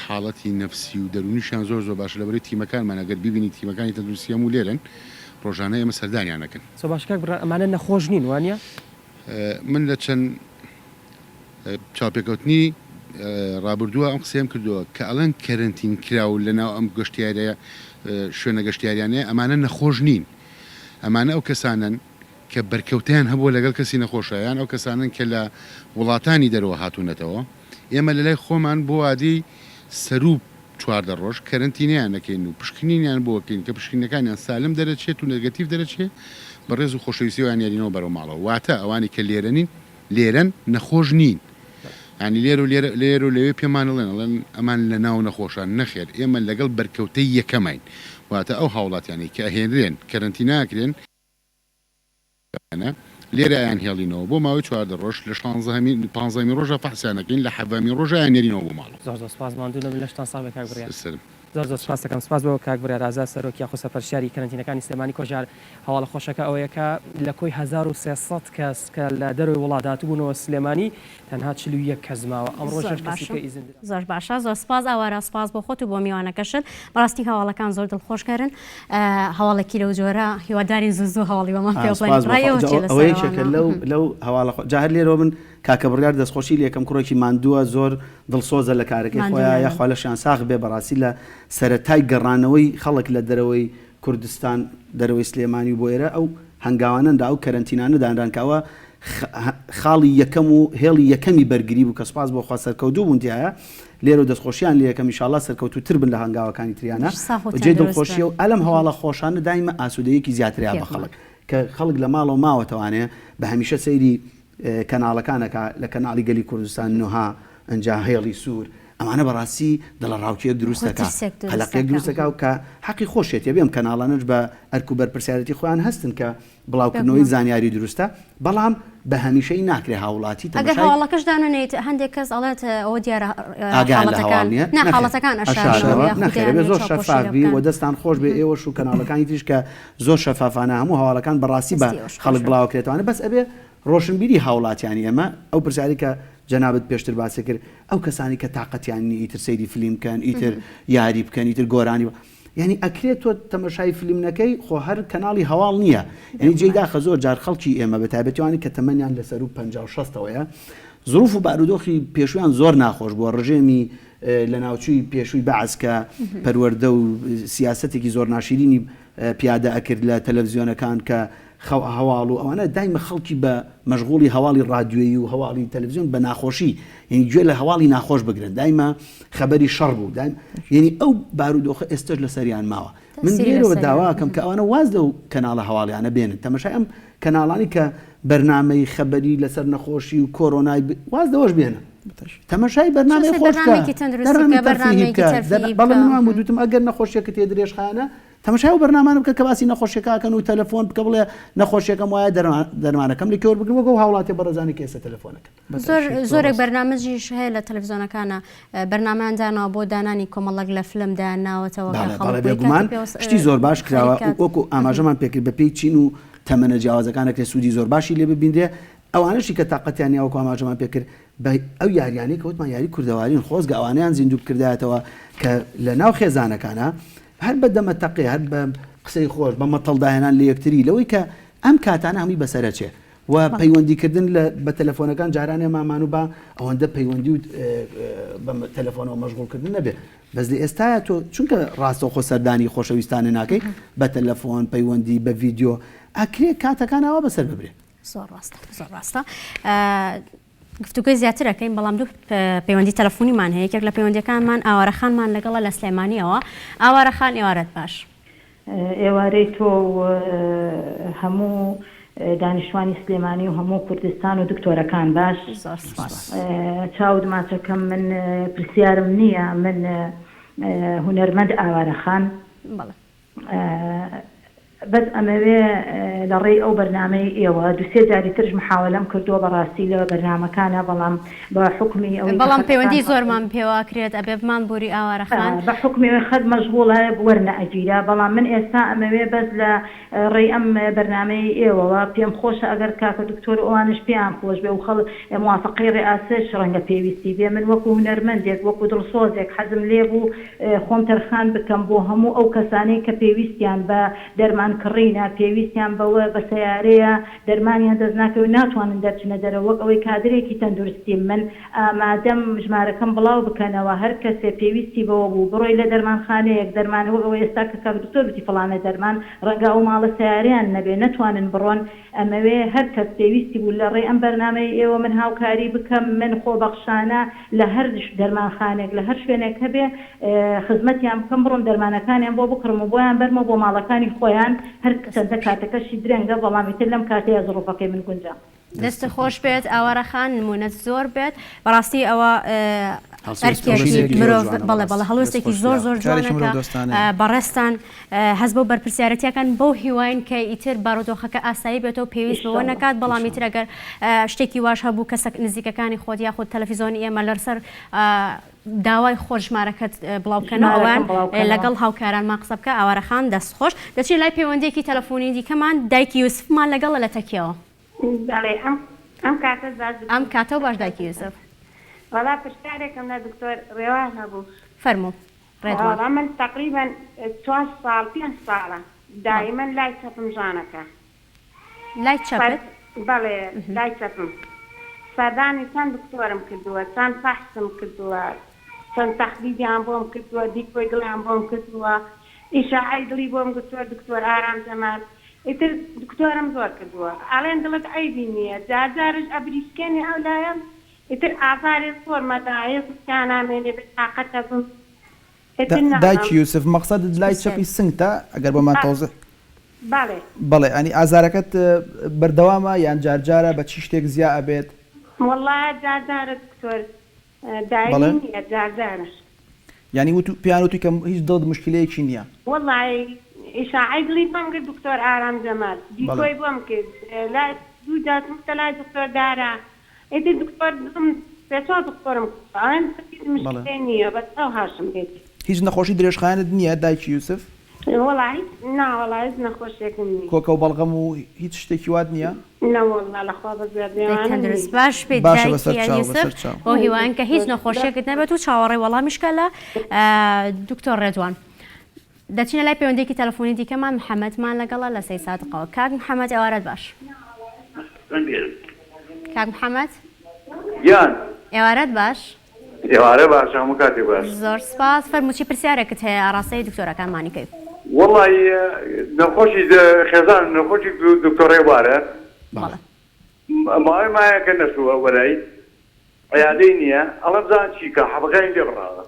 [SPEAKER 11] حاڵەتی نەفسی و دەروونیشیان زۆر زۆر باشە لەبەرەی تیمەکانمان ئەگەر بیبینی تیمەکانی تەندروستی هەموو لێرەن ڕۆژانە ئێمە سەردانیان ئەکەن.
[SPEAKER 10] زۆر باشە کاک بڕیار ئەمانە نەخۆش نین وانیە؟
[SPEAKER 11] من لە چەند چاوپێکەوتنی ڕابردووە ئەم قسەیەم کردووە کە ئەڵێن کەرەنتین کراو لەناو ئەم گەشتیارە شوێنە گەشتیاریانەیە ئەمانە نەخۆش نین ئەمانە ئەو کەسانەن کە بەرکەوتەیان هەبووە لەگەڵ کەسی نەخۆشە یان ئەو کەسانەن کە لە وڵاتانی دەرەوە هاتوونەتەوە، ئێمە لەلای خۆمان بۆ وادەی سەروو 14 ڕۆژ کەرەنتینەیان ئەکەین و پشکنینیان بۆ ئەکەین کە پشکنینەکانیان سالم دەرەچێت و نێگەتیڤ دەرەچێ بە ڕێز و خۆشەویستیەوە ئەیاننێرینەوە بەرەو ماڵەوە واتە ئەوانەی کە لێرە نین لێرەن نەخۆش نین یانی لێرە و لێرە لێرە و لەوێ پێمان ئەڵێن ئەڵێن ئەمان لە ناو نەخۆشان نەخێر ئێمە لەگەڵ بەرکەوتەی یەکەمین واتە ئەو هاوڵاتیانەی کە ئەهێنرێن کەرەنتینە ئەکرێن. ئەوانە لێرە ئەیان هێڵینەوە بۆ ماوەی 14 ڕۆژ لە شانزەهەمین پانزەهەمین ڕۆژا فەحسیان ئەکەین لە حەڤەمین ڕۆژا ئەیان نێرینەوە بۆ ماڵەوە.
[SPEAKER 10] زۆر زۆر سپاس ماندوو نەبن لەشتان ساغ بێ کاک بڕیار.
[SPEAKER 11] سەرم.
[SPEAKER 10] زۆر زۆر سپاست دەکەم سپاس بۆ کاک بڕیار ئازاد سەرۆک یاخود سەرپەرشتیاری کەرەنتینەکانی سلێمانی کۆژار هەواڵە خۆشەکە ئەوەیە کە لە کۆی 1300 کەس کە لە دەرەوەی وڵات هاتبوونەوە سلێمانی تەنها 41 کەس ماوە ئەمڕۆ
[SPEAKER 1] زۆر
[SPEAKER 10] شەش کەسی
[SPEAKER 1] باشە
[SPEAKER 10] کە ئیزن درا.
[SPEAKER 1] زۆر باشە زۆر سپاس ئاوارە سپاس بۆ خۆت و بۆ میوانەکەشت بەڕاستی هەواڵەکان زۆر دڵخۆشکەرن هەواڵێکی لەو جۆرە هیوادارین زوو زوو هەواڵی بەمان پێ بڵێن
[SPEAKER 2] سپاس بۆ
[SPEAKER 1] ڕای
[SPEAKER 2] خوا
[SPEAKER 1] ئێوە
[SPEAKER 2] جا
[SPEAKER 1] چیە
[SPEAKER 2] ئەوە
[SPEAKER 1] لەسەر
[SPEAKER 2] یەکێکە
[SPEAKER 1] ئەوانە؟
[SPEAKER 2] لەو لەو هەواڵە خۆ جا هەر لێرەوە من کاکە بڕیار دەستخۆشی لێکەم کوڕێکی ماندووە زۆر دڵسۆزە لە کارەکەی
[SPEAKER 1] ماندوو
[SPEAKER 2] خۆیا
[SPEAKER 1] نەبن.
[SPEAKER 2] یاخوا لەشیان ساغ بێ بەڕاستی لە سەرەتای گەڕانەوەی خەڵک لە دەرەوەی کوردستان دەرەوەی سلێمانی و بۆ ئێرە ئەو هەنگاوانە نرا ئەو کەرەنتینانە دانران کە ئەوە خاڵی یەکەم و هێڵی یەکەمی بەرگری بوو کە سوپاس بۆ خوا سەرکەوتوو بوون تیایا لێرەوە دەستخۆشیان لێ ئەکەم ئیشاڵا سەرکەوتوو تر بن لە هەنگاوەکانی تریانا
[SPEAKER 1] ساغ و
[SPEAKER 2] و جێی
[SPEAKER 1] تەندروست بن.
[SPEAKER 2] دڵخۆشیە و ئەلەم هەواڵە خۆشانە دایمە ئاسوودەیەکی زیاتریا بە
[SPEAKER 1] پێمان.
[SPEAKER 2] خەڵک کە خەڵک لە ماڵەوە ماوەتەوانێ بە هەمیشە سەیری کەناڵەکان ئەکا لە کەناڵی گەلی کوردستان نوها ئنجا هێڵی سوور ئەمانە بەڕاستی دڵەڕاوکێیەک دروست
[SPEAKER 1] خۆی
[SPEAKER 2] ئەکا
[SPEAKER 1] ترسێک دروست
[SPEAKER 2] قەلەقیەک
[SPEAKER 1] ئەکا.
[SPEAKER 2] دروست ئەکا و کە حەقی خۆشیەتی ئەبێ ئەم کەناڵانەش بە ئەرک و بەرپرسیارێتی خۆیان هەستن کە بڵاوکردنەوەی
[SPEAKER 1] بێگومان.
[SPEAKER 2] زانیاری دروستە بەڵام بە هەمیشەیی ناکرێ هاوڵاتی
[SPEAKER 1] ئەگەر
[SPEAKER 2] تەمەشای
[SPEAKER 1] هەواڵەکەش دانەنێیت هەندێک کەس ئەڵێت ئەوە دیارە
[SPEAKER 2] ئاگایان لە هەواڵ
[SPEAKER 1] حاڵەتەکان
[SPEAKER 2] نییە
[SPEAKER 1] نا
[SPEAKER 2] نەخێر
[SPEAKER 1] حاڵەتەکان ئەشارنەوە
[SPEAKER 2] ئەشارنەوە
[SPEAKER 1] یاخود
[SPEAKER 2] نەخێر ئەبێ
[SPEAKER 1] دەیانەوێت
[SPEAKER 2] زۆر
[SPEAKER 1] چاوپۆشی
[SPEAKER 2] شەفاف
[SPEAKER 1] لێ
[SPEAKER 2] بی
[SPEAKER 1] بکەن.
[SPEAKER 2] و دەستان خۆش بێ ئێوەش و کەناڵەکانی تریش کە زۆر شەفافانە هەموو هەواڵەکان بەڕاستی بە
[SPEAKER 1] دەستی ئێوەش خۆش
[SPEAKER 2] خەڵک
[SPEAKER 1] بێت.
[SPEAKER 2] بڵاوەکرێتەوانە بەس ئەبێ ڕۆشنبیری هاوڵاتیانی ئێمە، ئەو پرسیارەی کە جەنابت پێشتر باست کرد، ئەو کەسانەی کە تاقەتیان نییە ئیتر سەیری فلیم بکەن، ئیتر یاری بکەن، ئیتر گۆرانی یانی ئەکرێ تۆ تەمەشای فلیم نەکەی خۆ هەر کەناڵی هەواڵ نییە یانی جێی داخە زۆر جار خەڵکی ئێمە بە تایبەتی ئەوانەی کە تەمەنیان لە سەروو 50 و شەستەوەیە زروف و بارودۆخی پێشویان زۆر ناخۆش بووە ڕژێمی لەناوچووی پێشووی بەعس کە پەروەردە و سیاسەتێکی زۆر ناشیرینی پیادە ئەکرد لە تەلەفزیۆنەکان کە هەواڵ و ئەوانە دایمە خەڵکی بە مەشغوڵی هەواڵی ڕادیۆیی و هەواڵی تەلەفزیۆن بە ناخۆشی یعنی گوێ لە هەواڵی ناخۆش بگرن دایمە خەبەری شەڕ بوو دایم یعنی ئەو بارودۆخە ئێستەش لەسەریان ماوە من
[SPEAKER 1] تەسیری
[SPEAKER 2] لێرەوە
[SPEAKER 1] لەسەریان
[SPEAKER 2] داواکەم کە ئەوانە واز لەو کەناڵە هەواڵیانە بێنن تەمەشای ئەم کەناڵانی کە بەرنامەی خەبەری لەسەر نەخۆشی و کۆرۆنای واز لەوەش بێنن تەمەشای بەرنامەی خۆش بکە بەرنامەی تەرفیهی بکە بەڵێ من وام وتم ئەگەر نەخۆشیەکەت هەیە درێژخایەنە تەمەشای ئەو بەرنامانە بکە کە باسی نەخۆشیەکە ئەکەن و تەلەفۆن بکە بڵێ نەخۆشیەکەم وایە دەرمانەکەم لە کوێ وەربگرم وەک ئەو هاوڵاتیە بەڕێزانەی کە ئێستا تەلەفۆن ئەکەن.
[SPEAKER 1] زۆر زۆرێک بەرنامەجیش هەیە لە تەلەفزیۆنەکانە بەرنامەیان داناوە بۆ دانانی کۆمەڵەک لە فلم دایان ناوەتەوە کە
[SPEAKER 2] بەڵێ
[SPEAKER 1] خەڵک
[SPEAKER 2] بەڵێ
[SPEAKER 1] بۆی کاتی
[SPEAKER 2] بێگومان
[SPEAKER 1] پێوە
[SPEAKER 2] شتی زۆر باش کراوە
[SPEAKER 1] خەریک کات.
[SPEAKER 2] وەکو ئاماژەمان پێکرد بەپێی چین و تەمەنە جیاوازەکان ئەکرێ سوودی زۆر باشی لێ ببینرێ ئەوانەشی کە تاقەتیان نیە وەکو ئاماژەمان پێکرد بە ئەو یاریانەی کە وتمان یاری کوردەوارین خۆزگە ئەوانەیان زیندوو بکردایەتەوە کە لە ناو خێزانەکانا هەر بە دەمە تەقێ هەر بە قسەی خۆش بە مەتەڵ داهێنان لە یەکتری لەوەی کە ئەم کاتانە هەمووی بەسەرەچێ و پەیوەندی کردن لە بە تەلەفۆنەکان جارانێ مامان و با ئەوەندە پەیوەندی و بە تەلەفۆنەوە مەشغوڵ کردن نەبێ بەس لە ئێستایا تۆ چونکە ڕاستەوخۆ سەردانی خۆشەویستانە ناکەی بە تەلەفۆن پەیوەندی بە ڤیدیۆ ئەکرێ کاتەکان ئاوا بەسەر ببرێ.
[SPEAKER 1] زۆر ڕاستە زۆر ڕاستە گفتوگۆی زیاتر ئەکەین بەڵام دوو پەیوەندی تەلەفۆنیمان هەیە یەکێک لە پەیوەندیەکانمان ئاوارە خانمان لەگەڵە لە سلێمانیەوە ئاوارە خان ئێوارەت باش.
[SPEAKER 12] ئێوارەی تۆ و هەموو دانیشتوانی سلێمانی و هەموو کوردستان و دکتۆرەکان باش.
[SPEAKER 1] زۆر سوپاس.
[SPEAKER 12] چاوت ماچەکەم من پرسیارم نییە من هونەرمەند ئاوارە خان.
[SPEAKER 1] بەڵێ.
[SPEAKER 12] بەس ئەمەوێ لە ڕێی ئەو بەرنامەی ئێوە دوسێ جاری ترش محاوەلەم کردووە بەڕاستی لە بەرنامەکانا بەڵام بە حوکمی ئەوەی کە
[SPEAKER 1] بەڵام
[SPEAKER 12] خەتەکان
[SPEAKER 1] پەیوەندی زۆرمان پێوە ئەکرێت ئەبێ بمان بوری ئاوارە خان.
[SPEAKER 12] بە حوکمی ئەوەی خەت مەشغوڵە وەرنەئەگیرا بەڵام من ئێستا ئەمەوێ بەس لە ڕێی ئەم بەرنامەیەی ئێوەوە پێم خۆشە ئەگەر کاکە دکتۆر و ئەوانەش پێیان خۆش بێ و خەڵ موافەقەی ڕیاسەش ڕەنگە پێویستی بێ من وەکو هونەرمەندێک وەکو دڵسۆزێک حەزم لێ بوو خۆم تەرخان بکەم بۆ هەموو ئەو کەسانەی کە پێویستیان بە دەرمان کڕینە، پێویستیان بەوە بە سەیارەیە دەرمانیان دەست ناکەوێت ناتوانن دەرچنە دەرەوە وەک ئەوەی کادرێکی تەندورستیم من ئامادەم ژمارەکەم بڵاو بکەنەوە هەر کەسێ پێویستی بەوە بوو بڕۆی لە دەرمانخانەیەک دەرمان وەک ئەوەی ئێستا کە کاک دکتۆر وتی فڵانە دەرمان ڕەنگە ئەو ماڵە سەیارەیان نەبێ نەتوانن بڕۆن ئەمەوێ هەر کەس پێویستی بوو لە ڕێی ئەم بەرنامەی ئێوە من هاوکاری بکەم من خۆبەخشانە لە هەر دەرمانخانێک لە هەر شوێنێک هەبێ خزمەتیان بکەم بڕۆم دەرمانەکانیان بۆ بکڕم و بۆیان بەرمەوە بۆ ماڵەکانی خۆیان هەر چەندە کاتەکەشی درەنگە بەڵام ئیتر لەم کاتەیا زڕوفەکەی من گونجا.
[SPEAKER 1] دەستت خۆش بێت ئاوارە خان نمونەت زۆر بێت بەڕاستی ئەوە. ئەرکێکی مرۆڤ بەڵێ بەڵێ هەڵوێستێکی زۆر زۆر جوانە کە بەڕێزتان هەست بەو بەرپرسیارەتیەکەن بەو هیواین کە ئیتر بارودۆخەکە ئاسایی بێتەوە پێویست بەوە نەکات بەڵام ئیتر ئەگەر شتێکی واش هەبوو کەسە نزیکەکانی خۆت یاخود تەلەفیزۆنی ئێمە لەسەر داوای خۆت ژمارەکەت بڵاو بکەنەوە ئەوان لەگەڵ هاوکارانمان قسە بکە ئاوارەخان دەست خۆش دەچین لای پەیوەندیەکی تەلەفۆنی دیکەمان دایکی یوسفمان لەگەڵە لە تەکیەوە.
[SPEAKER 13] بەڵێ ئەم ئەم کاتەت باش دکتۆر.
[SPEAKER 1] ئەم کاتەو باش دایکی یوسف.
[SPEAKER 13] وەڵا پرسیارێکم لە دکتۆر ڕێوار هەبوو.
[SPEAKER 1] فەرموو ڕێدوان.
[SPEAKER 13] وەڵا من تەقریبەن چوار ساڵ پێنج ساڵە دایمەن لای چەپم ژانەکا.
[SPEAKER 1] لای چەپت؟
[SPEAKER 13] بەڵێ لای چەپم. سەردانی چەند دکتۆرم کردووە چەند فەحسم کردووە چەند تەحلیلیان بۆم کردووە دیکۆی دڵیان بۆم کردووە ئیشاعەی دڵی بۆم گرتووە دکتۆر ئارام جەمال ئیتر دکتۆرم زۆر کردووە ئەڵێن دڵت عەیبی نییە جار جارش ئەبریسکێنێ ئەو لایەم ئیتر ئازارێ زۆرمە دا هێزم تیا نامێنێ بێ تاقەت ئەبم ئیتر نازانم.
[SPEAKER 3] دایکی یوسف مەقسەدت لای چەپی سنگتە ئەگەر بۆمان تەوزیح
[SPEAKER 13] بەڵێ.
[SPEAKER 3] بەڵێ ئەنی ئازارەکەت بەردەوامە یان جار جارە بە چی شتێک زیا ئەبێت؟
[SPEAKER 13] وەڵا جار جارە دکتۆر
[SPEAKER 3] بەڵێ.
[SPEAKER 13] دایمی نیە جار جارە.
[SPEAKER 3] یانی وتو پێیان وتوی کە هیچ دڵت موشکیلەیەکی نیە.
[SPEAKER 13] وەڵای ئیشاعەی دڵی بۆم کرد دکتۆر ئارام جەمال
[SPEAKER 3] بەڵێ.
[SPEAKER 13] دیکۆی بۆم کرد لای دوو جار چوومتە لای دکتۆر دارا ئیتر دکتۆر دڵم سێ چوار دکتۆرم کردوە ئەڵێن هیچ
[SPEAKER 3] بەڵێ.
[SPEAKER 13] مشکیلەی نیە بەس ئەوهاشم لێ دێ.
[SPEAKER 3] هیچ نەخۆشی درێژخایەنت نیە دایکی یوسف؟
[SPEAKER 13] وەڵا هیچ نا وەڵا هیچ نەخۆشیەکم نیە.
[SPEAKER 3] کۆکە و بەڵغەم و هیچ شتێکی وات نیە؟
[SPEAKER 13] نەوەڵا لەخوا بەزیاد
[SPEAKER 1] دەی
[SPEAKER 13] لێوانم
[SPEAKER 1] تەندروست
[SPEAKER 13] نیە.
[SPEAKER 1] باش بیت
[SPEAKER 3] باشە بەسەر
[SPEAKER 1] دایکی
[SPEAKER 3] چاو
[SPEAKER 1] یوسف
[SPEAKER 3] بەسەر چاو.
[SPEAKER 1] بەو هیوایەن کە هیچ نەخۆشیەکت نەبێت و چاوەڕێی وەڵامیش کە لە دکتۆر ڕێدوان. دەچینە لای پەیوەندیەکی تەلەفۆنی دیکەمان محەمەدمان لەگەڵە لە سەیدسادقەوە کاک محەمەد ئێوارەت باش. کاک محەمەد.
[SPEAKER 14] گیان.
[SPEAKER 1] ئێوارەت باش.
[SPEAKER 14] ئێوارە باش هەموو کاتێک باش.
[SPEAKER 1] زۆر سپاس فەرموو چی پرسیارێکت هەیە ئاڕاستەی دکتۆرەکانمانی کەی.
[SPEAKER 14] وەڵی نەخۆشی خێزان نەخۆشی دکتۆر ڕێبوارە
[SPEAKER 1] بەڵێ.
[SPEAKER 14] ماوەی مایەکە نەچووە وەلای عیادەی نییە ئەڵێم بزانم چی کا حەبەکانی لێ بڕاوە.